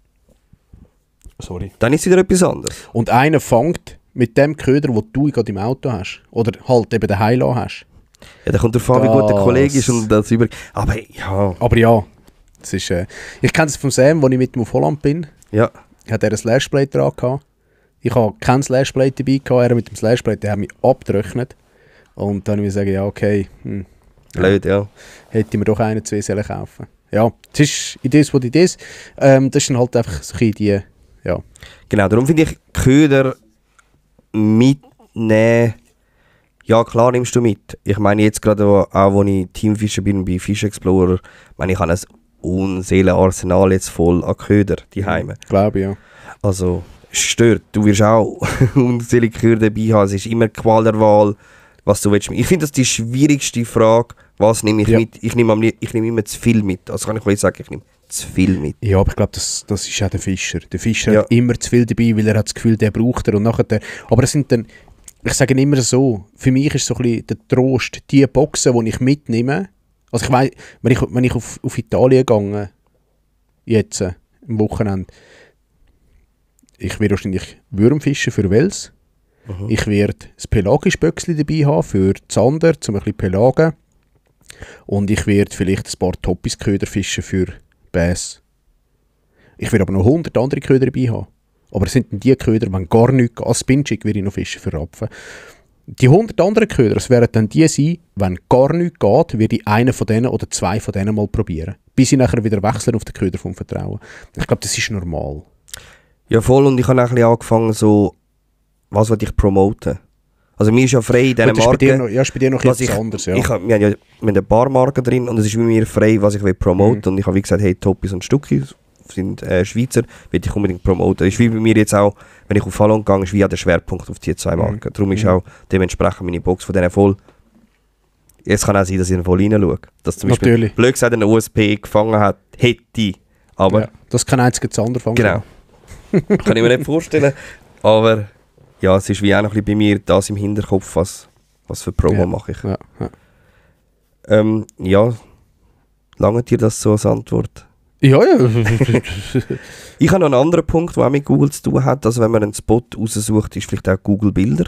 dann ist wieder etwas anderes. Und einer fängt mit dem Köder, den du gerade im Auto hast, oder halt eben den Heilo hast. Ja, da kommt der Fabi, wie gut der Kollege ist und das über. Aber ja. Das ist, ich kenne es von Sam, als ich mit ihm auf Holland bin. Ja. Hat er ein Slashblade dran gehabt. Ich habe kein Slashblade dabei gehabt. Er mit dem Slashblade, der hat mich abgetrocknet. Und dann habe ich gesagt, ja, okay. Blöd, ja. Hätte ich mir doch 1, 2 sollen kaufen. Ja, das ist Idees, was Idees. Das ist dann halt einfach so ein die, ja. Genau, darum finde ich, Köder mitnehmen, ja klar nimmst du mit. Ich meine jetzt gerade, wo ich Teamfischer bin bei Fish Explorer, ich habe ein Unseelenarsenal jetzt voll an Köder daheim. Glaube ja. Also, es stört. Du wirst auch unzählige Köder dabei haben. Es ist immer Qual der Wahl, was du willst. Ich finde das die schwierigste Frage, was nehme ich mit. Ich nehme immer zu viel mit. Also kann ich sagen, ich nehme zu viel mit. Ja, aber ich glaube, das ist auch der Fischer. Der Fischer hat immer zu viel dabei, weil er hat das Gefühl, der braucht er. Und nachher aber es sind dann, ich sage immer so, für mich ist so ein bisschen der Trost, die Boxen, die ich mitnehme. Also ich weiss, wenn ich auf Italien gehe, jetzt am Wochenende, ich werde wahrscheinlich Würmfischen für Wels. Ich werde das pelagische Böckli dabei haben für Zander, um ein bisschen pelagen. Und ich werde vielleicht ein paar Toppis-Köder fischen für Bass. Ich werde aber noch 100 andere Köder dabei haben. Aber es sind dann die Köder, wenn gar nichts geht. Als Spinchig werde ich noch fischen für Rapfen. Die 100 anderen Köder, das werden dann die sein, wenn gar nichts geht, werde ich einen von denen oder 2 von denen mal probieren. Bis ich nachher wieder wechsle auf den Köder vom Vertrauen. Ich glaube, das ist normal. Ja, voll. Und ich habe auch ein bisschen angefangen, so, was will ich promoten? Also mir ist ja frei in diesen Marken. Ja, ist bei dir noch etwas anderes, ja. Wir haben ein paar Marken drin und es ist bei mir frei, was ich will promoten. Und ich habe wie gesagt, hey, Toppis und Stuckis sind Schweizer, will ich unbedingt promoten. Das ist wie bei mir jetzt auch, wenn ich auf Fallon gehe, ist wie auch der Schwerpunkt auf die 2 Marken. Darum ist auch dementsprechend meine Box von denen voll. Es kann auch sein, dass ich voll reinschaue. Dass zum Beispiel, blöd gesagt, eine USP gefangen hat, hätte. Aber ja, das kann einzig Zander fangen. Genau. Kann ich mir nicht vorstellen. Aber ja, es ist wie auch noch ein bisschen bei mir das im Hinterkopf, was für Promo mache ich. Ja, lange dir das so als Antwort? Ja. Ich habe noch einen anderen Punkt, der auch mit Google zu tun hat. Also wenn man einen Spot raussucht, ist vielleicht auch Google Bilder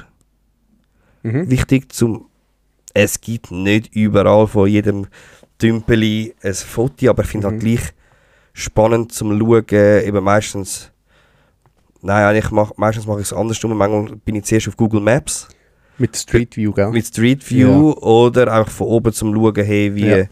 wichtig. Es gibt nicht überall von jedem Tümpeli ein Foto, aber ich finde halt gleich spannend zum Schauen. Eben meistens mache ich es andersrum. Manchmal bin ich zuerst auf Google Maps. Mit Street View, gell? Mit Street View oder einfach von oben zum Schauen, hey,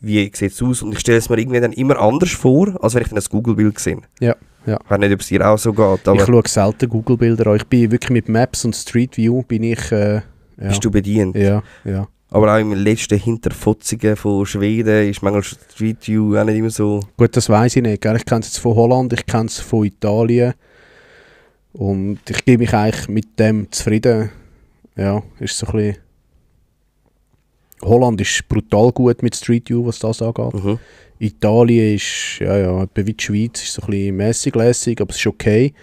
wie sieht es aus. Und ich stelle es mir irgendwie dann immer anders vor, als wenn ich dann ein Google-Bild sehe. Ja. Ich weiß nicht, ob es dir auch so geht. Aber ich schaue selten Google-Bilder an. Ich bin wirklich mit Maps und Street View bist du bedient. Ja. Aber auch im letzten Hinterfotzigen von Schweden ist manchmal Street View auch nicht immer so... Gut, das weiss ich nicht. Gell? Ich kenne es jetzt von Holland, ich kenne es von Italien. Und ich gebe mich eigentlich mit dem zufrieden. Ja, ist so ein bisschen... Holland ist brutal gut mit Street View, was das angeht. Italien ist, etwa wie die Schweiz, ist so ein bisschen mässig-lässig, aber es ist okay.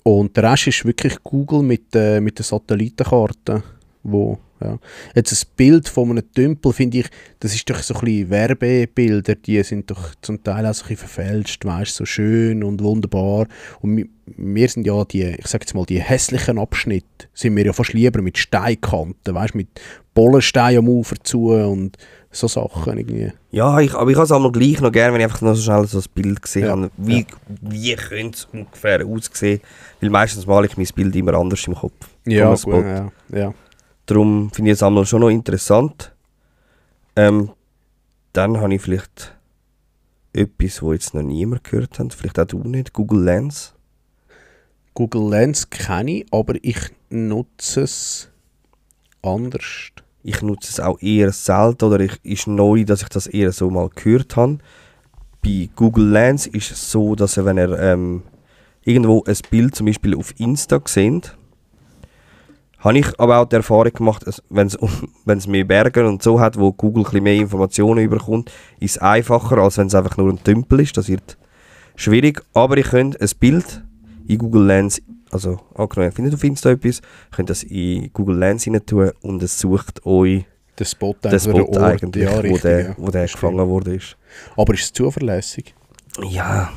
Und der Rest ist wirklich Google mit den Satellitenkarten, wo, ja. Jetzt ein Bild von einem Tümpel, finde ich, das ist doch so ein bisschen Werbebilder, die sind doch zum Teil auch so ein bisschen verfälscht, weißt, so schön und wunderbar. Und wir sind ja ich sage jetzt mal, die hässlichen Abschnitte, sind wir ja fast lieber mit Steinkanten, weißt, mit Bollensteinen am Ufer zu und so Sachen irgendwie. Ja, aber ich habe es einmal gleich noch gerne, wenn ich einfach noch so schnell so ein Bild gesehen Ja. habe. Wie könnte es ungefähr aussehen? Weil meistens male ich mein Bild immer anders im Kopf. Ja, Vom gut, Spot. ja. Darum finde ich es einmal schon noch interessant. Dann habe ich vielleicht etwas, wo jetzt noch niemand gehört hat. Vielleicht auch du nicht. Google Lens. Google Lens kenne ich, aber ich nutze es anders. Ich nutze es auch eher selten oder ist neu, dass ich das eher so mal gehört habe. Bei Google Lens ist es so, dass wenn ihr irgendwo ein Bild zum Beispiel auf Insta seht, habe ich aber auch die Erfahrung gemacht, wenn es mehr Berge und so hat, wo Google ein bisschen mehr Informationen überkommt, ist es einfacher, als wenn es einfach nur ein Tümpel ist. Das wird schwierig, aber ich könnte ein Bild in Google Lens, also angenommen, ihr findet auf Insta etwas, könnt das in Google Lens rein tun und es sucht euch Der Spot, den Spot eigentlich, ja, richtig, wo der gefangen worden ist. Aber ist es zuverlässig? Ja,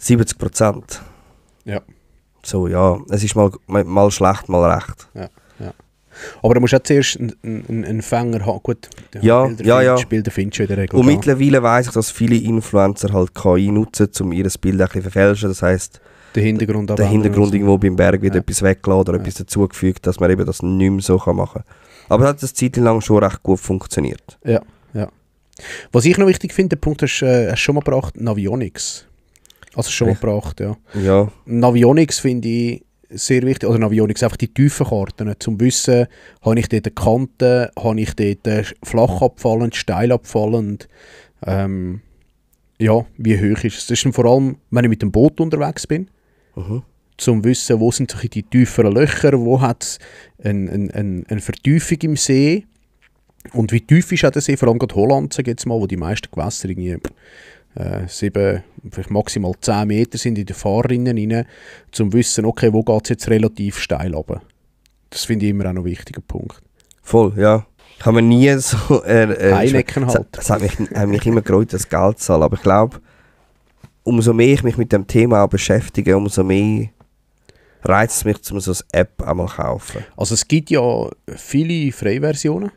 70%. Ja. So, ja, es ist mal schlecht, mal recht. Aber du musst auch zuerst einen Fänger haben. Gut, Ja. Bilder findest du in der Regel. Und da. mittlerweile weiss ich, dass viele Influencer halt KI nutzen, um ihr Bild ein bisschen verfälschen. Das heisst, Der Hintergrund der Hintergrund irgendwo beim Berg wird Ja. etwas weggeladen oder etwas dazugefügt, dass man eben das nicht mehr so machen kann. Aber es hat eine Zeit lang schon recht gut funktioniert. Ja. Was ich noch wichtig finde, der Punkt hast du schon mal gebracht, Navionics. Also schon mal gebracht, ja. Ja, Navionics finde ich sehr wichtig, oder Navionics, einfach die Tiefenkarten, zum Wissen, habe ich dort Kanten, habe ich dort flach abfallend, steil abfallend, ja, wie hoch ist es. Das ist dann vor allem, wenn ich mit dem Boot unterwegs bin, zum Wissen, wo sind die tieferen Löcher, wo hat es eine Vertiefung im See und wie tief ist auch der See, vor allem gerade Holland, sage ich jetzt mal, wo die meisten Gewässer irgendwie 7, vielleicht maximal 10 Meter sind in den Fahrrinnen rein, zum Wissen, okay, wo geht es jetzt relativ steil runter. Das finde ich immer auch noch ein wichtiger Punkt. voll, ja. Ich habe mir nie so... Einecken halt. Das hat mich immer gereut, das Geld zu zahlen. Aber ich glaube, umso mehr ich mich mit dem Thema auch beschäftige, umso mehr reizt es mich, um so eine App einmal zu kaufen. Also es gibt ja viele Freie-Versionen.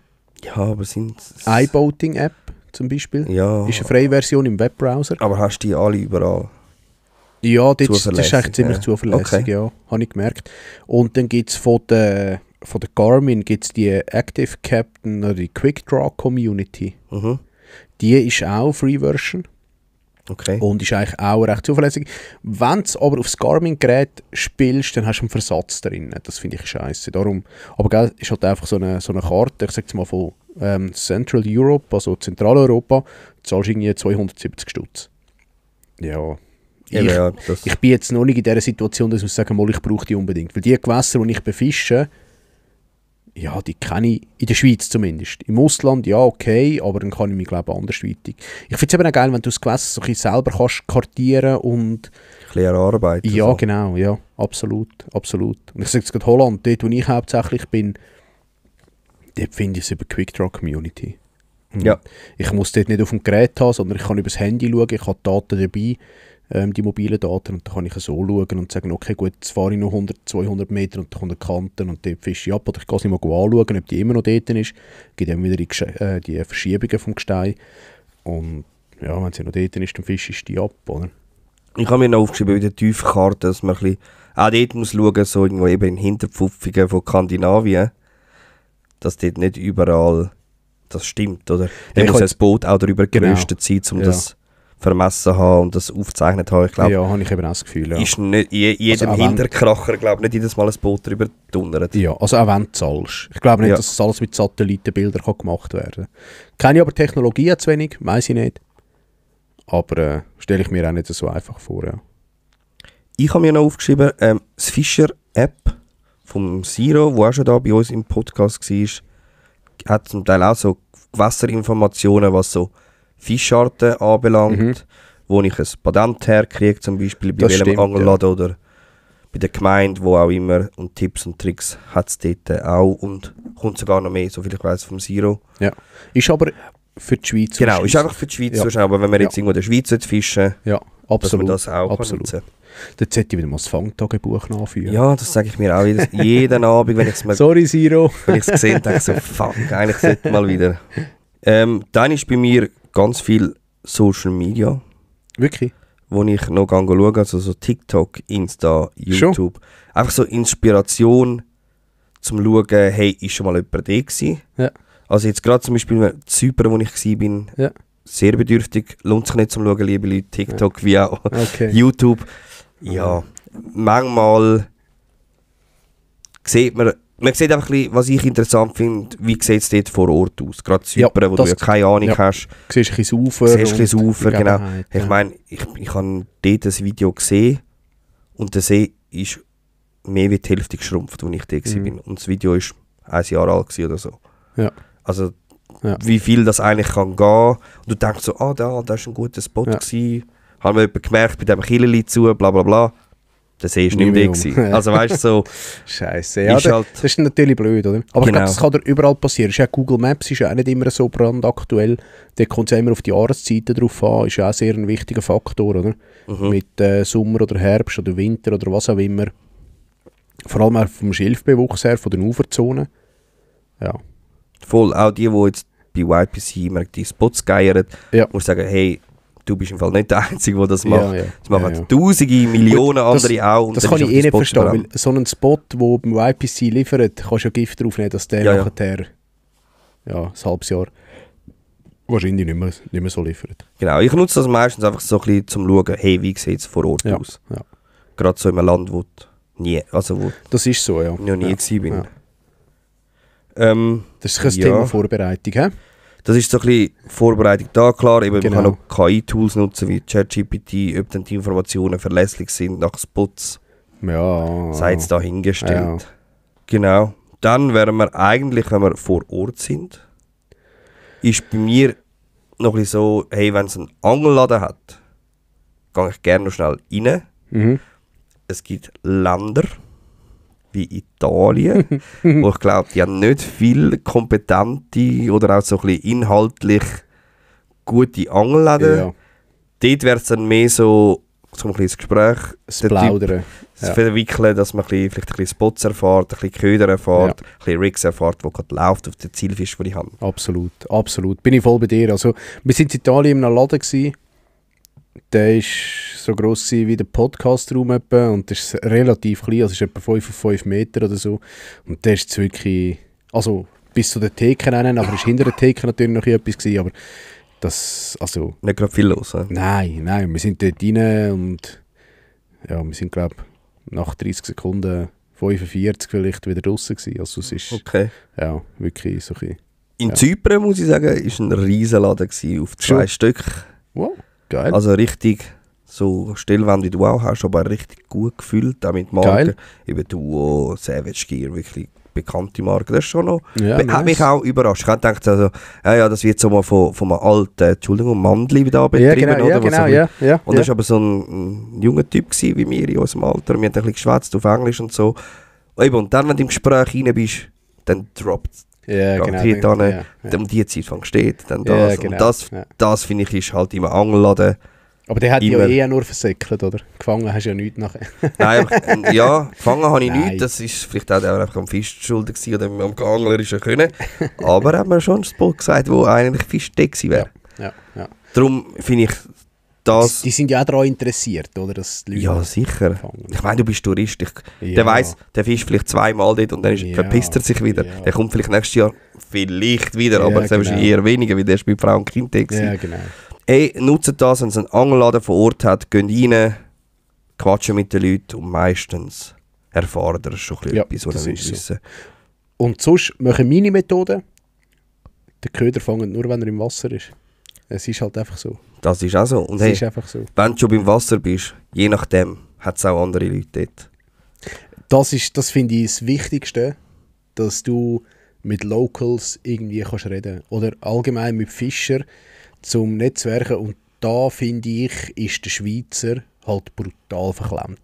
Ja, aber sind... iBoating-App zum Beispiel. Ja, Ist eine freie Version im Webbrowser. aber hast du die alle überall? Ja, das ist Zuverlässig, eigentlich ziemlich ja. zuverlässig, Okay. ja, habe ich gemerkt. Und dann gibt es von der Garmin gibt's die Active Captain oder die Quick Draw Community. Mhm. Die ist auch Free-Version Okay. und ist eigentlich auch recht zuverlässig. Wenn du aber aufs Garmin-Gerät spielst, dann hast du einen Versatz drin. Das finde ich scheiße. Darum, aber gell, ist halt einfach so eine Karte, ich sage jetzt mal von Central Europe, also Zentraleuropa, zahlst irgendwie 270 Stutz. Ja. Eben, ja, das, Ich bin jetzt noch nicht in dieser Situation, dass ich sagen muss, ich brauche die unbedingt. Weil die Gewässer, die ich befische, ja, die kenne ich in der Schweiz zumindest. Im Ausland, ja, okay, aber dann kann ich mich, glaube ich, andersweitig. Ich finde es eben auch geil, wenn du das Gewässer so ein bisschen selber kannst kartieren und... ein bisschen Arbeit. Ja, so. genau, ja, absolut. Und ich sage jetzt gerade Holland, dort, wo ich hauptsächlich bin, dort finde ich es über Quick-Draw Community. Und Ja. Ich muss dort nicht auf dem Gerät haben, sondern ich kann über das Handy schauen, ich habe die Daten dabei, die mobilen Daten, und dann kann ich so schauen und sagen, okay, gut, jetzt fahre ich noch 100, 200 Meter und dann kommt eine Kante und dort fische ich ab, oder ich kann es nicht mal anschauen, ob die immer noch dort ist, gibt dann wieder die Verschiebungen vom Gestein und ja, wenn sie noch dort ist, dann fische ich die ab, oder? Ich habe mir noch aufgeschrieben bei der Tiefkarte, dass man ein bisschen, auch dort muss schauen, so irgendwo eben in Hinterpfupfungen von Skandinavien, dass dort nicht überall das stimmt, oder? Da Ja, ich muss hab- das Boot auch darüber Genau. gerüstet sein, um Ja. das vermessen haben und das aufgezeichnet haben. Ich glaube, Ja, habe ich eben auch das Gefühl, ja. ist nicht jedem Also auch wenn- Hinterkracher, glaube nicht jedes Mal ein Boot darüber donnert. Ja, also auch wenn du zahlst. Ich glaube nicht, Ja. dass das alles mit Satellitenbildern gemacht werden kann. Kenne ich aber Technologie zu wenig, weiss ich nicht. Aber stelle ich mir auch nicht so einfach vor, ja. Ich habe mir noch aufgeschrieben, das Fischer-App vom Siro, wo auch schon da bei uns im Podcast war, hat zum Teil auch so Gewässerinformationen, was so Fischarten anbelangt, wo ich ein Patent herkriege, zum Beispiel bei Das welchem stimmt, Angelladen oder bei der Gemeinde, wo auch immer, und Tipps und Tricks hat es dort auch und kommt sogar noch mehr, soviel ich weiss, vom Zero. Ja. Ist aber für die Schweiz. Genau, ist einfach für die Schweiz so schnell, aber wenn wir jetzt irgendwo in der Schweiz fischen, ja, dass absolut. wir das auch absolut. nutzen. Dort sollte ich wieder mal das Fangtagebuch nachführen. Ja, das sage ich mir auch jeden Abend, wenn ich es Sorry, Siro. gesehen denke ich so, fuck, eigentlich sollte mal wieder. Dann ist bei mir ganz viel Social Media, Wirklich? wo ich noch schaue, also so TikTok, Insta, YouTube. Einfach so Inspiration zum Schauen, hey, ist schon mal jemand da gewesen? Ja. Also jetzt gerade zum Beispiel in Zypern, wo ich war, Ja. sehr bedürftig, lohnt sich nicht zum Schauen, liebe Leute, TikTok wie auch Okay. YouTube. Ja, manchmal sieht man sieht einfach ein bisschen, was ich interessant finde, wie sieht es dort vor Ort aus. Gerade Zypern, wo du ja keine Ahnung hast. Du siehst ein bisschen das Ufer. Siehst ein bisschen das Ufer, genau. Ich Ja. meine, ich habe dort ein Video gesehen und der See ist mehr wie die Hälfte geschrumpft, als ich da war. Und das Video war 1 Jahr alt oder so. Ja. Also, Ja. wie viel das eigentlich kann gehen. Und du denkst so, da war ein guter Spot. Ja. Haben wir jemanden gemerkt, bei dem Killerli zu, bla bla bla. Der See ist nicht mehr da gewesen. Also weißt du, so... Scheiße, ja, ist das, halt- das ist natürlich blöd, oder? Aber ich Genau. glaube, das kann dir überall passieren. Ist ja Google Maps ist ja auch nicht immer so brandaktuell. Da kommt es immer auf die Jahreszeiten drauf an. Ist ja auch sehr ein wichtiger Faktor, oder? Mit Sommer oder Herbst oder Winter oder was auch immer. Vor allem auch vom Schilfbewuchs her, von den Uferzonen. Ja. Voll, auch die jetzt bei YPC immer die Spots geiern, Ja. muss sagen, hey, du bist im Fall nicht der Einzige, der das macht. Ja. Das machen Ja. Tausende, Millionen Gut, das- andere auch. Und Das dann kann ist ich auf eh die nicht Spots verstehen, dran. weil so ein Spot, der beim YPC liefert, kannst du ja Gift drauf nehmen, dass der Ja, ja. nachher ein halbes Jahr wahrscheinlich nicht mehr so liefert. Genau, ich nutze das meistens einfach so ein bisschen zum Schauen, hey, wie sieht es vor Ort Ja. aus. Ja. Gerade so in einem Land, wo wo Das ist so, ja. ich noch nie gewesen bin. Ja. Ähm, Das ist ein Ja. Thema Vorbereitung, hä? Das ist so ein bisschen Vorbereitung da, klar. Eben, Genau. man kann noch KI-Tools nutzen wie ChatGPT, ob dann die Informationen verlässlich sind nach Spots, Ja. sei es dahingestellt. Ja. Genau. Dann wären wir eigentlich, wenn wir vor Ort sind, ist bei mir noch ein bisschen so, hey, wenn es einen Angelladen hat, gehe ich gerne noch schnell rein. Mhm. Es gibt Länder wie Italien, wo ich glaube, die haben nicht viel kompetente oder auch so ein bisschen inhaltlich gute Angelläden. Ja. Dort wäre es dann mehr so ein bisschen das Gespräch, Das der Typ Plaudern. das Ja. verwickeln, dass man vielleicht ein bisschen Spots erfährt, ein bisschen Köder erfährt, Ja. ein bisschen Rigs erfährt, wo gerade läuft auf den Zielfisch, den ich habe. Absolut, absolut. Bin ich voll bei dir. Also, wir sind in Italien in einem Laden gewesen. Der war so gross wie der Podcastraum etwa und das ist relativ klein, also ist etwa 5 auf 5 Meter oder so. Und der ist jetzt wirklich, also bis zu der Theke rein, aber ist hinter der Theke natürlich noch etwas gewesen, aber das, also, Nicht gerade viel los. nein, wir sind dort rein und ja, wir sind glaube nach 30 Sekunden 45 vielleicht wieder draussen gewesen. Also es ist, Okay. ja, wirklich so ein bisschen, In Ja. Zypern, muss ich sagen, war ein Riesenladen gewesen, auf 2 Schon? Stück. wow, geil. Also richtig so Stellwände, wie du auch hast, aber richtig gut gefüllt, auch mit Marken. Geil. Eben Duo, Savage Gear, wirklich bekannte Marken. Das ist schon noch... Ja, Hat mich nice. auch überrascht. Ich habe gedacht, also, das wird so mal von einem alten, Entschuldigung, Mandli da betrieben. Ja, genau, oder? Was so ein bisschen- ja. Und das war aber so ein junger Typ gewesen, wie wir in unserem Alter. Wir haben ein bisschen geschwätzt auf Englisch und so. Eben, und dann, wenn du im Gespräch rein bist, dann droppt es. Ja, Garantiert genau. dann, Ja. Um die Zeit fängt steht, dann Ja, das. genau, Und das, ja. das finde ich, ist halt im Angelladen. Aber der hat Immer. ja nur versäckelt, oder? Gefangen hast du ja nichts nachher. Nein, einfach, ja, gefangen habe ich Nein. nichts. Das ist vielleicht auch einfach am Fisch schuldig gewesen oder am Anglerischen können. Aber er hat mir schon einen Spot gesagt, wo eigentlich Fischdeck gewesen wäre. Ja. Darum finde ich das... Die sind ja auch daran interessiert, oder? Dass die Leute Ja, sicher. fangen. Ich meine, du bist Tourist. Ja. Der weiss, der fischt vielleicht 2-mal dort und dann Ja. verpisst er sich wieder. Ja. Der kommt vielleicht nächstes Jahr vielleicht wieder, Ja, aber das ist genau. eher weniger, weil der ist bei Frau und Kind da gewesen. Ja, genau. Ey, nutzt das, wenn es einen Angelladen vor Ort hat, geht rein, quatschen mit den Leuten und meistens erfahren das schon ein bisschen Ja, etwas, was das ihr ist so. wissen. Und sonst machen meine Methoden, der Köder fängt nur, wenn er im Wasser ist. Es ist halt einfach so. Das ist auch so. Und Es hey, ist einfach so. wenn du schon beim Wasser bist, je nachdem, hat es auch andere Leute dort. Das finde ich das Wichtigste, dass du mit Locals irgendwie kannst reden. Oder allgemein mit Fischern zum Netzwerken. Und da finde ich, ist der Schweizer halt brutal verklemmt.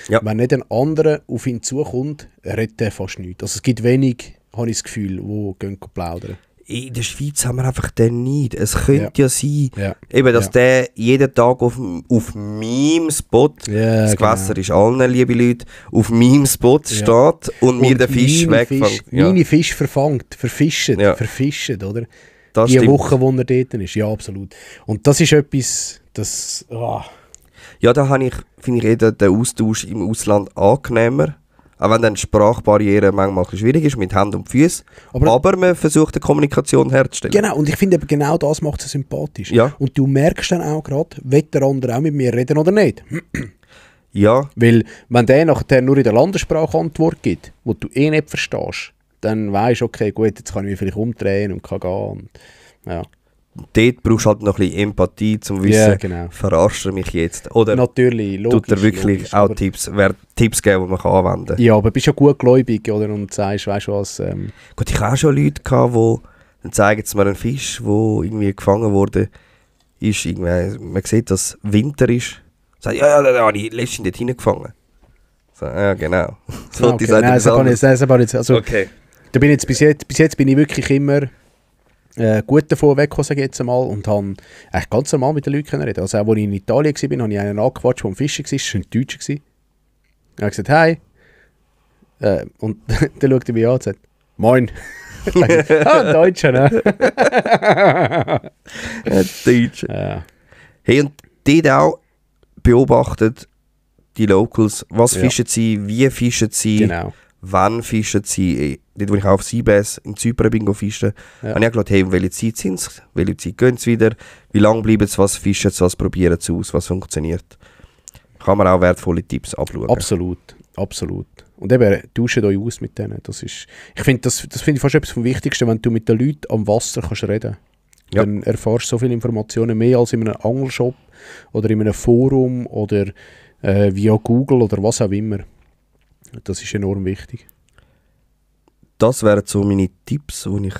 Ja. Wenn nicht ein anderer auf ihn zukommt, redet er fast nichts. Also es gibt wenig, habe ich das Gefühl, die gehen plaudern. In der Schweiz haben wir einfach den nicht. Es könnte ja sein, Ja. eben, dass der jeden Tag auf meinem Spot, Ja, das genau. Gewässer ist allen, liebe Leute, auf meinem Spot steht und mir den Fisch wegfängt. Meine Fisch verfischt, Ja. oder? Das Die stimmt. Woche, wo er dort ist, ja, absolut. Und das ist etwas, das... Ja, da finde ich den Austausch im Ausland angenehmer. Auch wenn dann die Sprachbarriere manchmal ein bisschen schwierig ist mit Händen und Füßen. Aber man versucht, eine Kommunikation herzustellen. Genau, und ich finde eben genau das macht es sympathisch. Ja. Und du merkst dann auch gerade, will der andere auch mit mir reden oder nicht. Ja, Weil, wenn der nachher nur in der Landessprache Antwort gibt, die du eh nicht verstehst, dann weisst du, okay, gut, jetzt kann ich mich vielleicht umdrehen und kann gehen. Und, ja. dort brauchst du halt noch ein bisschen Empathie, um zu wissen, Ja, genau. verarscht er mich jetzt? Oder Natürlich, logisch. tut er wirklich logisch, auch aber- Tipps geben, die man kann anwenden kann? Ja, aber bist ja gutgläubig, oder? Und sagst, weißt du was, Gut, ich habe auch schon Leute gehabt, die dann zeigen sie mir einen Fisch, der irgendwie gefangen wurde. Ist irgendwie, man sieht, dass Winter ist. Sagt, ja, da habe ich letztens dort hineingefangen. So, ja, genau. So, okay. die sagen Nein, das das kann anders. ich nicht. Also, Okay. da bin ich jetzt, bis jetzt bin ich wirklich immer gut davon weggekommen, sage ich jetzt einmal, und habe eigentlich ganz normal mit den Leuten können reden. Also auch, als ich in Italien war, habe ich einen angequatscht, der am Fischen war, das war ein Deutscher. Er hat gesagt, «Hi». Und dann schaut er mich an und sagt, «Moin». Ein Deutscher, ne? Deutsch. Ja. Hey, und die auch beobachtet die Locals, was Ja. fischen sie, wie fischen sie, Genau. wann fischen sie. Dort, wo ich auch auf Seabass in Zypern bin fischen, Ja. habe ich auch gedacht, hey, um welche Zeit sind sie, welche Zeit gehen sie wieder, wie lange bleiben sie, was fischen sie, was probieren sie aus, was funktioniert. Kann man auch wertvolle Tipps abschauen. Absolut, absolut. Und eben, tauscht euch aus mit denen. Das ist, ich finde, das finde ich fast etwas vom Wichtigsten, wenn du mit den Leuten am Wasser kannst reden. Ja. Dann erfährst du so viele Informationen mehr als in einem Angelshop oder in einem Forum oder via Google oder was auch immer. Das ist enorm wichtig. Das wären so meine Tipps, die ich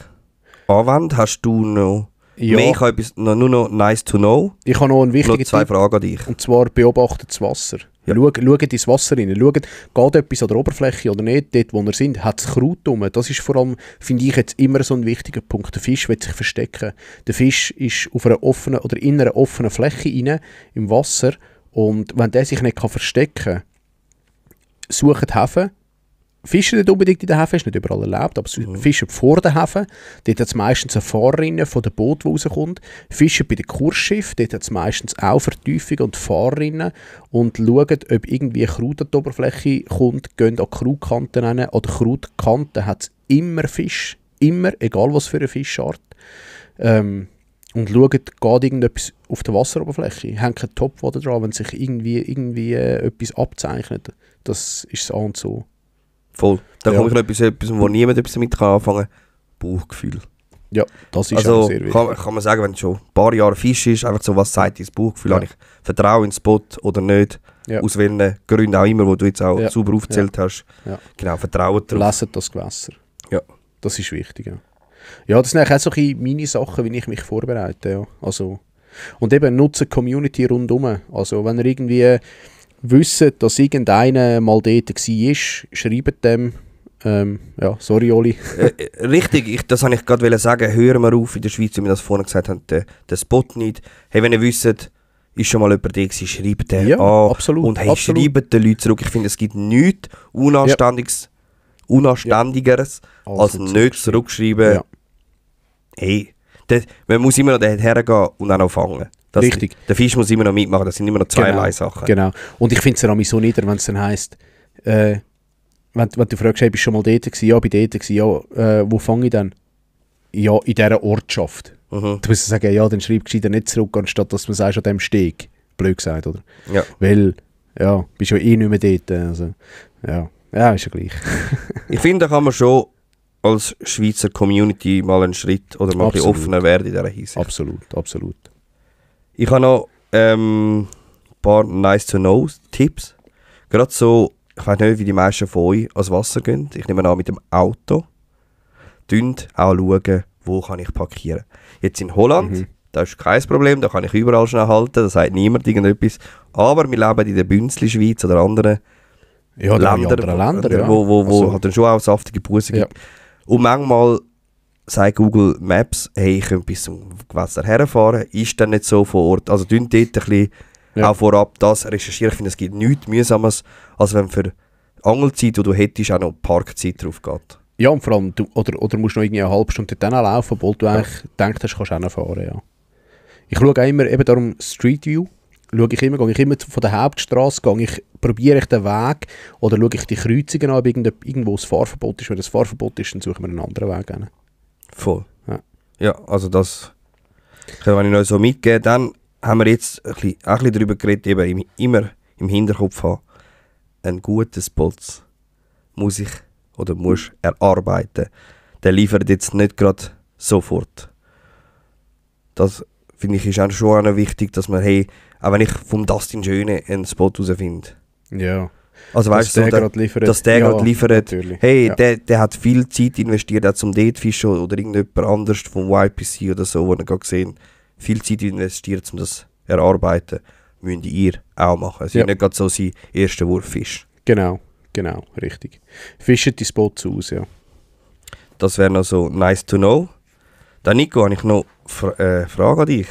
anwende. Hast du noch Ja, mehr? Ich habe etwas, nur noch nice to know. ich habe noch einen Noch wichtigen 2 Tipp. Fragen an dich. Und zwar beobachtet das Wasser. Ja. Schaut ins Wasser rein. Schaut, geht etwas an der Oberfläche oder nicht. Dort, wo wir sind, hat es Kraut rum. Das ist vor allem, finde ich, jetzt immer so ein wichtiger Punkt. Der Fisch will sich verstecken. Der Fisch ist auf einer offenen oder in einer offenen Fläche rein, im Wasser. Und wenn der sich nicht verstecken kann, sucht Häfen. Fischen nicht unbedingt in den Häfen, ist nicht überall erlaubt, aber Fischen vor den Häfen, dort hat es meistens eine Fahrrinne von dem Boot, die rauskommt. Fischen bei den Kursschiffen, dort hat es meistens auch Vertiefungen und Fahrrinnen und schauen, ob irgendwie Kraut an die Oberfläche kommt, gehen an Krautkanten hin. An den Krautkanten hat es immer Fisch, immer, egal was für eine Fischart. Und schaut, geht irgendetwas auf der Wasseroberfläche, hängt ein Topwater dran, wenn sich irgendwie etwas abzeichnet. Das ist das A und so. Voll. Da Ja. komme ich noch etwas, wo niemand etwas damit anfangen kann. Bauchgefühl. Ja, das ist Also auch sehr wichtig. kann man sagen, wenn es schon ein paar Jahre Fisch ist, einfach so, was sagt dein Bauchgefühl? Ja. Habe ich Vertrauen ins Spot oder nicht? Ja. Aus welchen Gründen auch immer, wo du jetzt auch Ja. sauber aufgezählt hast. Ja. Genau, Vertrauen drauf. Lesen das Gewässer. Ja. Das ist wichtig, ja. Ja, das sind eigentlich auch so ein bisschen meine Sachen, wie ich mich vorbereite, ja. Also, und eben nutze die Community rundum. Also, wenn ihr irgendwie wisst, dass irgendeiner mal dort war, schreibt dem, ja, sorry Oli. Richtig, das wollte ich gerade sagen. Hören wir auf in der Schweiz, wie wir das vorhin gesagt haben, den Spot nicht. Hey, wenn ihr wisst, ist schon mal jemand da gewesen, schreibt den Ja, an. absolut, Und hey, absolut. schreibt den Leuten zurück. Ich finde, es gibt nichts Unanständigeres als nicht zurückschreiben. Ja. Hey, man muss immer noch hergehen und dann auch fangen. Richtig. Der Fisch muss immer noch mitmachen, das sind immer noch zweierlei Sachen. Genau. Und ich finde es dann so nieder, wenn es dann heisst, wenn du fragst, hey, bist du schon mal dort gewesen? Ja, bin dort gewesen. Ja, wo fange ich dann? Ja, in dieser Ortschaft. Mhm. Du musst sagen, ja, dann schreib gescheiter nicht zurück, anstatt dass man sagt, an dem Steg. Blöd gesagt, oder? Ja. Weil, ja, bist ja eh nicht mehr dort. Also, ja, ist ja gleich. Ich finde, da kann man schon als Schweizer Community mal einen Schritt oder mal ein bisschen Absolut. offener werden in dieser Hinsicht. Absolut, absolut. Ich habe noch ein paar Nice-to-Know-Tipps. Gerade so, ich weiß nicht, wie die meisten von euch ans Wasser gehen. Ich nehme an, mit dem Auto. Auch schauen, wo kann ich parkieren. Jetzt in Holland, da ist kein Problem, da kann ich überall schnell halten, da sagt niemand irgendetwas. Aber wir leben in der Bünzli-Schweiz oder anderen Ja, oder in Länder, anderen Ländern, ja. wo Also, halt dann schon auch saftige Busse Ja. gibt. Und manchmal sagt Google Maps, hey, ich könnte bis zum Gewässer herfahren, ist dann nicht so vor Ort. Also dort ein bisschen Ja. auch vorab das recherchieren. Ich finde, es gibt nichts Mühsames, als wenn für Angelzeit, die du hättest, auch noch Parkzeit drauf geht. ja, und vor allem, oder musst noch irgendwie eine halbe Stunde dort laufen, obwohl du eigentlich denkst, kannst du auch fahren, ja. Ich schaue auch immer, eben darum Street View, gehe ich immer von der Hauptstraße, probiere ich den Weg oder schaue ich die Kreuzungen an, ob irgendwo das Fahrverbot ist. Wenn das Fahrverbot ist, dann suchen wir einen anderen Weg an. Voll. Ja. Ja, also das kann ich noch so mitgeben. Dann haben wir jetzt auch ein bisschen darüber geredet, eben immer im Hinterkopf haben, ein guter Spot muss ich oder muss erarbeiten. Der liefert jetzt nicht gerade sofort. Das finde ich ist auch schon auch wichtig, dass man, hey, auch wenn ich vom Dustin Schöne einen Spot herausfinde. Ja. Also weißt du, gerade liefert. dass der gerade liefert, Natürlich. hey, Ja. der hat viel Zeit investiert, auch zum dort fischen oder irgendjemand anders vom YPC oder so, wo er gerade gesehen, viel Zeit investiert, um das zu erarbeiten, müsst ihr auch machen. Es ist Ja. nicht gerade so sein erster Wurffisch. Genau, richtig. Fischen die Spots aus, ja. Das wäre noch so nice to know. Dann Nico, habe ich noch Frage an dich.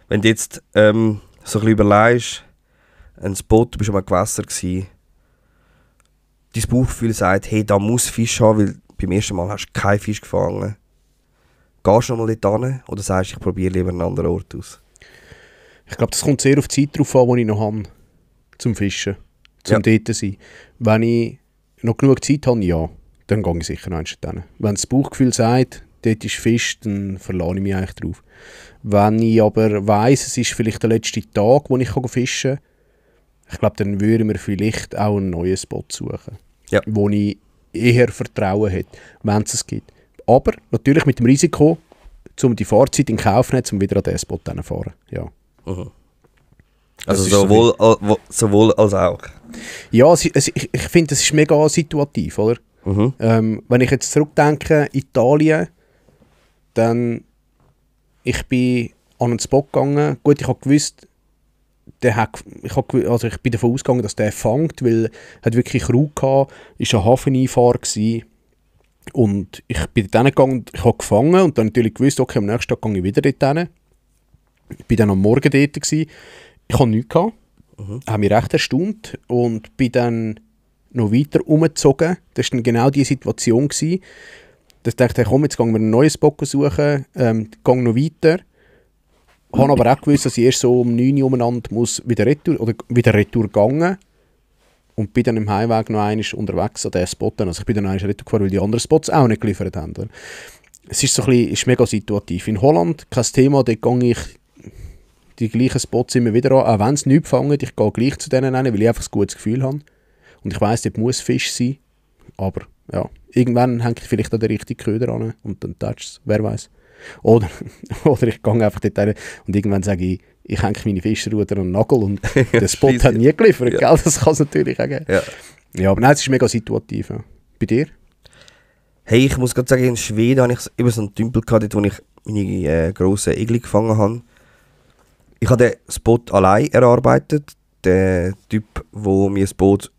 Wenn du jetzt so ein bisschen überlegst, ein Spot, du bist schon mal Gewässer gsi, dein Bauchgefühl sagt, hey, da muss Fisch haben, weil beim ersten Mal hast du keinen Fisch gefangen. Gehst du noch mal dort hin oder sagst du, ich probiere lieber einen anderen Ort aus? Ich glaube, das kommt sehr auf die Zeit drauf an, die ich noch habe zum Fischen, zum dort zu sein. Wenn ich noch genug Zeit habe, ja, dann gehe ich sicher noch eins hin. Wenn das Bauchgefühl sagt, dort ist Fisch, dann verlasse ich mich eigentlich drauf. Wenn ich aber weiss, es ist vielleicht der letzte Tag, wo ich fischen kann, ich glaube, dann würde mir vielleicht auch einen neuen Spot suchen, Ja. wo ich eher Vertrauen hätte, wenn es gibt. Aber natürlich mit dem Risiko, um die Fahrzeit in Kauf zu nehmen, um wieder an diesen Spot zu fahren. Ja. Mhm. Das Also ist so sowohl als auch. Ja, ich finde, das ist mega situativ, oder? Mhm. Wenn ich jetzt zurückdenke, Italien, dann ich bin an einen Spot gegangen. Gut, ich habe gewusst, ich bin davon ausgegangen, dass der fängt, weil er hat wirklich Crew gehabt, ist ein Hafeneinfahrer gewesen. Und ich bin dort hingegangen, ich habe gefangen und dann natürlich gewusst, okay, am nächsten Tag gehe ich wieder dort hin. Ich bin dann am Morgen dort gewesen. Ich hatte nichts gehabt. Habe mich recht erstaunt und bin dann noch weiter umgezogen. Das war dann genau die Situation gewesen. Dass ich dachte, komm, jetzt gehen wir einen neuen Spot suchen, gehe noch weiter. Habe aber auch gewusst, dass ich erst so um 9 Uhr umeinander wieder retour gehen. Und bin dann im Heimweg noch einmal unterwegs an diesen Spot. Also ich bin dann einmal retour gefahren, weil die anderen Spots auch nicht geliefert haben. Es ist so ein bisschen, ist mega situativ. In Holland kein Thema, dort gehe ich die gleichen Spots immer wieder an. Auch wenn es nichts fangen, ich gehe gleich zu denen hin, weil ich einfach ein gutes Gefühl habe. Und ich weiss, dort muss Fisch sein. Aber ja, irgendwann hänge ich vielleicht an den richtigen Köder an und dann toucht es, wer weiß. Oder ich gehe einfach dort hin und irgendwann sage ich hänge meine Fischruder an den Nagel und der Spot hat nie geliefert, Ja. gell? Das kann es natürlich auch geben. Ja. Ja, aber nein, es ist mega situativ. Ja. Bei dir? Hey, ich muss gerade sagen, in Schweden hatte ich eben so einen Tümpel gehabt, dort, wo ich meine grossen Igel gefangen habe. Ich habe den Spot allein erarbeitet. Der Typ, der mir das Boot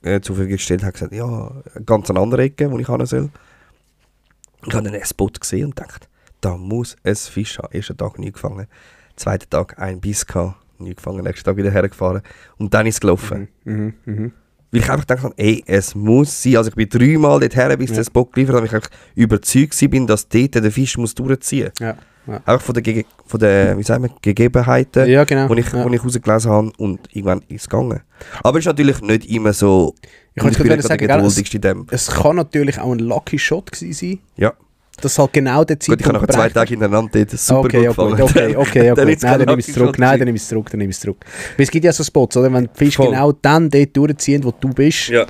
zur Verfügung gestellt hat, gesagt, ja, ganz eine andere Ecke, wo ich hin soll. Ich habe den Spot gesehen und dachte, da muss es Fisch haben. Ersten Tag nie gefangen, zweiten Tag ein Biss gehabt, nie gefangen, nächsten Tag wieder hergefahren und dann ist es gelaufen. Weil ich einfach gedacht habe, ey, es muss sein. Also ich bin 3 Mal dorthin, bis der Spot geliefert hat, weil ich einfach überzeugt bin, dass dort der Fisch muss durchziehen muss. Ja. Einfach von der wie sagen wir, Gegebenheiten, Ja, genau. wo ich rausgelesen habe und irgendwann ist es gegangen. Aber es ist natürlich nicht immer so, Ich wollte bin gerade nicht sagen, der gell, geduldigste in dem. es kann natürlich auch ein Lucky Shot gewesen sein. Ja. Das halt genau der Gut, Zeitpunkt ich habe nach 2 Tagen hintereinander dort super okay, gut gefangen. Okay. Dann Nein, ist es kein dann nehme ich es zurück. Lucky Nein, Shot dann nehme ich es zurück. Weil es gibt ja so Spots, oder? Wenn die Fische Voll. genau dann dort durchziehen, wo du bist, Ja.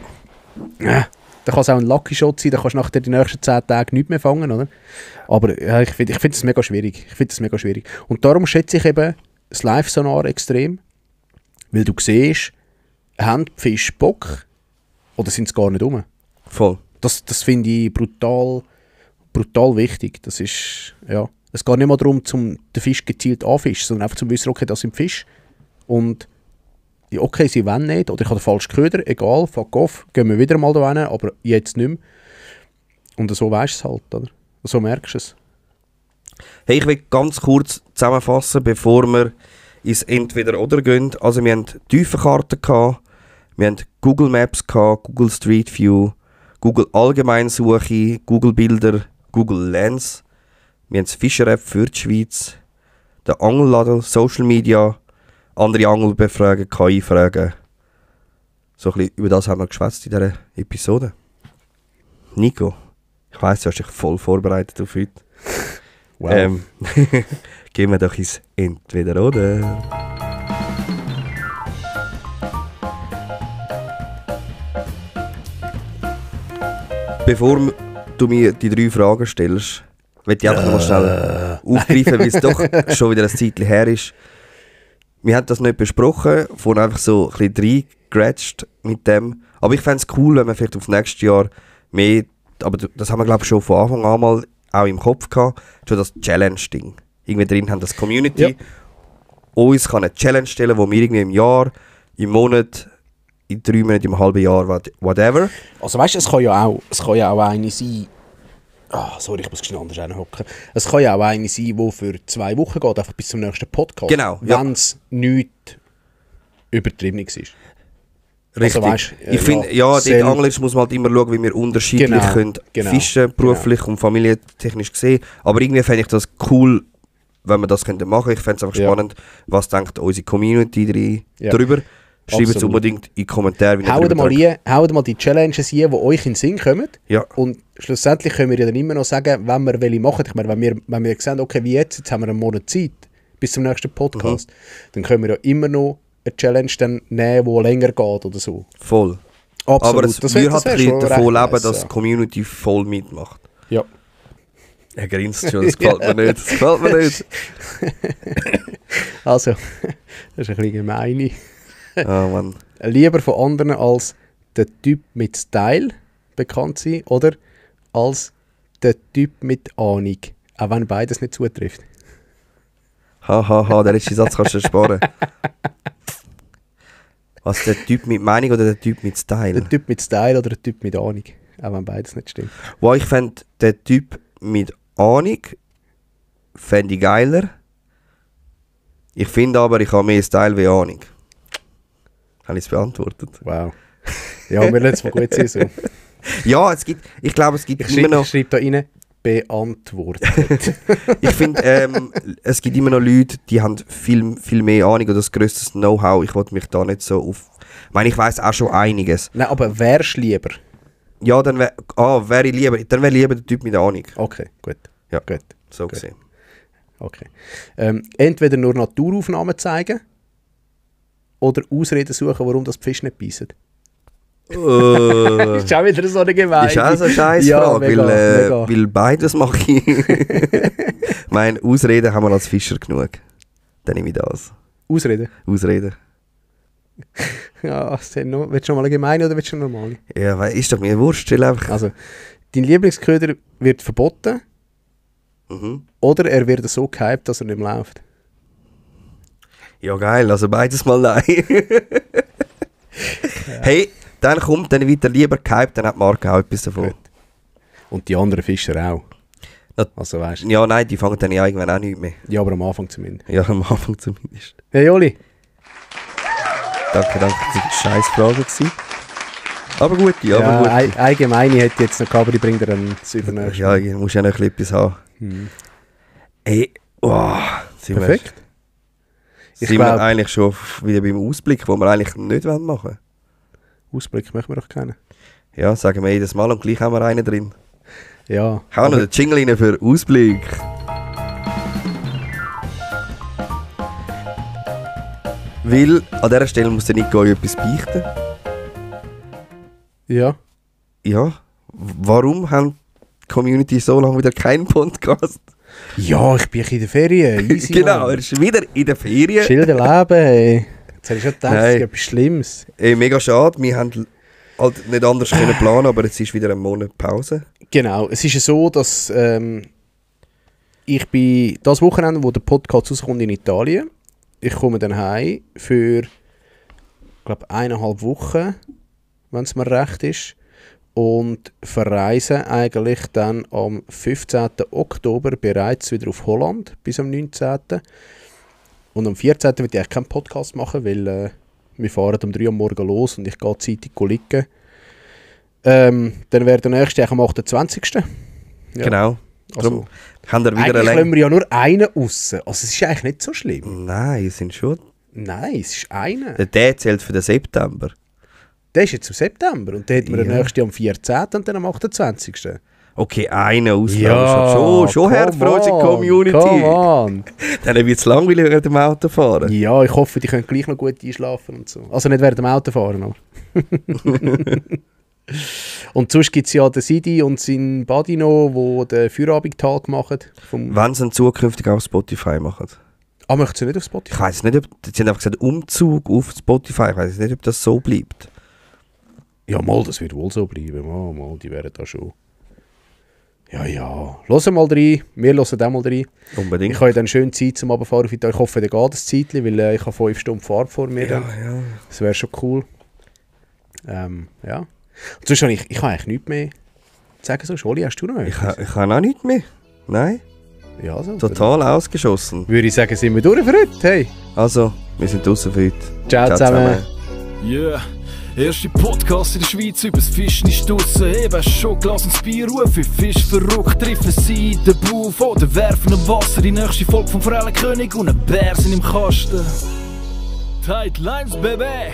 dann kann es auch ein Lucky Shot sein, dann kannst du nachher die nächsten 10 Tage nichts mehr fangen, oder? Aber ja, ich finde es mega schwierig. Und darum schätze ich eben das Live-Sonar extrem, weil du siehst, haben die Fische Bock oder sind sie gar nicht rum? Voll. Das finde ich brutal wichtig. Das ist, ja. Es geht nicht mal darum, den Fisch gezielt anfischen, sondern einfach zu wissen, okay, das sind Fische. Und ja, okay, sie wollen nicht, oder ich habe den falschen Köder, egal, fuck off, gehen wir wieder mal da hin, aber jetzt nicht mehr. Und so weisst du es halt, oder? So merkst du es. Hey, ich will ganz kurz zusammenfassen, bevor wir ins Entweder-Oder gehen. Also wir hatten Tiefenkarten, wir hatten Google Maps, Google Street View, Google Allgemeinsuche, Google Bilder, Google Lens. Wir haben das Fischer-App für die Schweiz, den Angelladen, Social Media, andere Angelbefragen, KI-Fragen. So ein bisschen über das haben wir geschwätzt in dieser Episode. Nico, ich weiss, du hast dich voll vorbereitet auf heute. Wow. Gehen wir doch ins Entweder-Oder. Bevor du mir die 3 Fragen stellst, möchte ich einfach noch mal schnell aufgreifen, weil es doch schon wieder ein Zeitchen her ist. Wir haben das nicht besprochen, vorhin einfach so ein bisschen reingeratscht mit dem. Aber ich fände es cool, wenn wir vielleicht auf nächstes Jahr mehr, aber das haben wir glaube ich schon von Anfang an mal auch im Kopf gehabt, schon das Challenge-Ding. Irgendwie drin haben das Community. Ja. Uns kann eine Challenge stellen, wo wir irgendwie im Jahr, im Monat, in 3 Monaten, im halben Jahr, whatever. Also weißt du, es kann ja auch eine sein, sorry, ich muss schnell anders hinhocken. Es kann ja auch eine sein, die für 2 Wochen geht, einfach bis zum nächsten Podcast. Genau, ja. Wenn es nichts Übertriebenes ist. Richtig. Also, weißt, ich finde, ja, dort anglerisch muss man halt immer schauen, wie wir unterschiedlich können fischen, beruflich und familientechnisch gesehen. Aber irgendwie fände ich das cool, wenn wir das machen könnten. Ich fände es einfach spannend, was denkt unsere Community darüber. Schreibt es unbedingt in die Kommentare. Haut mal die Challenges hier, die euch in den Sinn kommen. Ja. Und schlussendlich können wir ja dann immer noch sagen, wenn wir welche machen. Ich meine, wenn wir sehen, okay, wie jetzt haben wir einen Monat Zeit bis zum nächsten Podcast, dann können wir ja immer noch eine Challenge dann nehmen, die länger geht oder so. Voll. Absolut. Aber es das wir halt ein bisschen davon leben, nice, dass die Community voll mitmacht. Ja. Er grinst schon, das gefällt mir nicht. Das gefällt mir nicht. Also, das ist ein bisschen gemein. Ah, Mann. Lieber von anderen als der Typ mit Style bekannt sein oder als der Typ mit Ahnung, auch wenn beides nicht zutrifft. Der letzte Satz kannst du sparen. Was, der Typ mit Meinung oder der Typ mit Style? Der Typ mit Style oder der Typ mit Ahnung, auch wenn beides nicht stimmt. Wow, ich fände den Typ mit Ahnung fände ich geiler. Ich finde aber, ich habe mehr Style wie Ahnung. Habe ich es beantwortet? Wow. Ja, wir lassen es mal gut sein so. Ja, ich glaube, es gibt immer noch... Ich schreibe da rein, beantwortet. Ich finde, es gibt immer noch Leute, die haben viel mehr Ahnung oder das grösstes Know-how. Ich wollte mich da nicht so auf... Ich meine, ich weiss auch schon einiges. Nein, aber wärst lieber? Ja, dann wäre ich lieber... Dann wäre lieber der Typ mit Ahnung. Okay, gut. Ja, gut. So gut. gesehen. Okay. Entweder nur Naturaufnahmen zeigen oder Ausreden suchen, warum das die Fische nicht beißen. Ist auch wieder so eine Gemeinde. Ist auch so eine Scheissfrage, mega. weil beides mache ich. Ich meine, Ausreden haben wir als Fischer genug. Dann nehme ich das. Ausreden? Ausreden. Ja, willst du noch mal eine Gemeinde oder willst du eine normale? Ja, weil ist doch mir wurscht, chill einfach. Also, dein Lieblingsköder wird verboten oder er wird so gehypt, dass er nicht mehr läuft. Ja, geil, also beides mal nein. Hey, dann kommt dann weiter lieber gehypt, dann hat die Marke auch etwas davon. Gut. Und die anderen Fischer auch. Also weißt du. Ja, nein, die fangen dann ja irgendwann auch nicht mehr. Ja, aber am Anfang zumindest. Ja, am Anfang zumindest. Hey Oli. Danke, das war eine Scheissfrage gewesen. Aber gut, Ja, allgemeine hätte ich jetzt noch gehabt, aber die bringt dir dann das Übernächste. Ja, du musst ja noch etwas haben. Hey, Perfekt. Sind wir eigentlich schon wieder beim Ausblick, wo wir eigentlich nicht machen wollen? Ausblick möchten wir doch kennen. Ja, sagen wir jedes Mal und gleich haben wir einen drin. Ja. Hau noch den Jingle rein für Ausblick. Weil an dieser Stelle muss der Nico euch etwas beichten. Ja. Ja. Warum haben die Community so lange wieder keinen Podcast? Ja, ich bin in der Ferien. Easy, Genau, er ist wieder in der Ferien. Schilder Leben, ey. Jetzt hätte ich schon gedacht, es ist etwas Schlimmes. Ey, mega schade, wir haben halt nicht anders können planen, aber jetzt ist wieder ein Monat Pause. Genau, es ist ja so, dass ich bin das Wochenende, wo der Podcast rauskommt in Italien, ich komme dann heim für glaube 1,5 Wochen, wenn es mir recht ist. Und verreisen eigentlich dann am 15. Oktober bereits wieder auf Holland bis am 19. Und am 14. werde ich eigentlich keinen Podcast machen, weil wir fahren um 3 Uhr morgens los und ich gehe zeitig liegen. Dann wäre der nächste eigentlich am 28. Ja. Genau. Also, haben wir wieder eigentlich lassen wir ja nur einen raus. Also es ist eigentlich nicht so schlimm. Nein, es sind schon... Nein, es ist einer. Der zählt für den September. Der ist jetzt im September und dann hätten wir den nächsten am 14. und dann am 28. Okay, einer ausgelassen. Ja, schon hart für unsere Community. Come on. Dann wird es langweilig während dem Autofahren. Ja, ich hoffe, die können gleich noch gut einschlafen und so. Also nicht während dem Autofahren, aber. Und sonst gibt es ja den Sidi und seinen Buddy noch, die den Feierabendtag machen. Wenn sie ihn zukünftig auf Spotify machen. Ah, möchten sie nicht auf Spotify? Ich weiss nicht, ob... Sie haben einfach gesagt, Umzug auf Spotify. Ich weiss nicht, ob das so bleibt. Ja, mal, das wird wohl so bleiben. Mal, die wären da schon... Ja. Hören mal rein. Wir hören auch mal rein. Unbedingt. Ich habe dann schön Zeit zum Abfahren auf Italien. Ich hoffe, der geht das Zeitchen, weil ich habe 5 Stunden Fahrt vor mir. Ja. Das wäre schon cool. Ja. Und sonst habe ich habe eigentlich nichts mehr zu sagen. So, Oli, hast du noch etwas? Ich habe auch nichts mehr. Nein. Ja, also, Total ausgeschossen. würde ich sagen, sind wir durch für heute. Hey. Also, wir sind draussen für heute. Ciao zusammen. Yeah. Erste Podcast in der Schweiz übers Fischen ist draussen. Eben schon Glas ins Bier rufen. Fisch verrückt, treffen sie den Buf oder werfen am Wasser. Die nächste Folge vom Forellenkönig und ein Bär sind im Kasten. Tight Lines, Baby!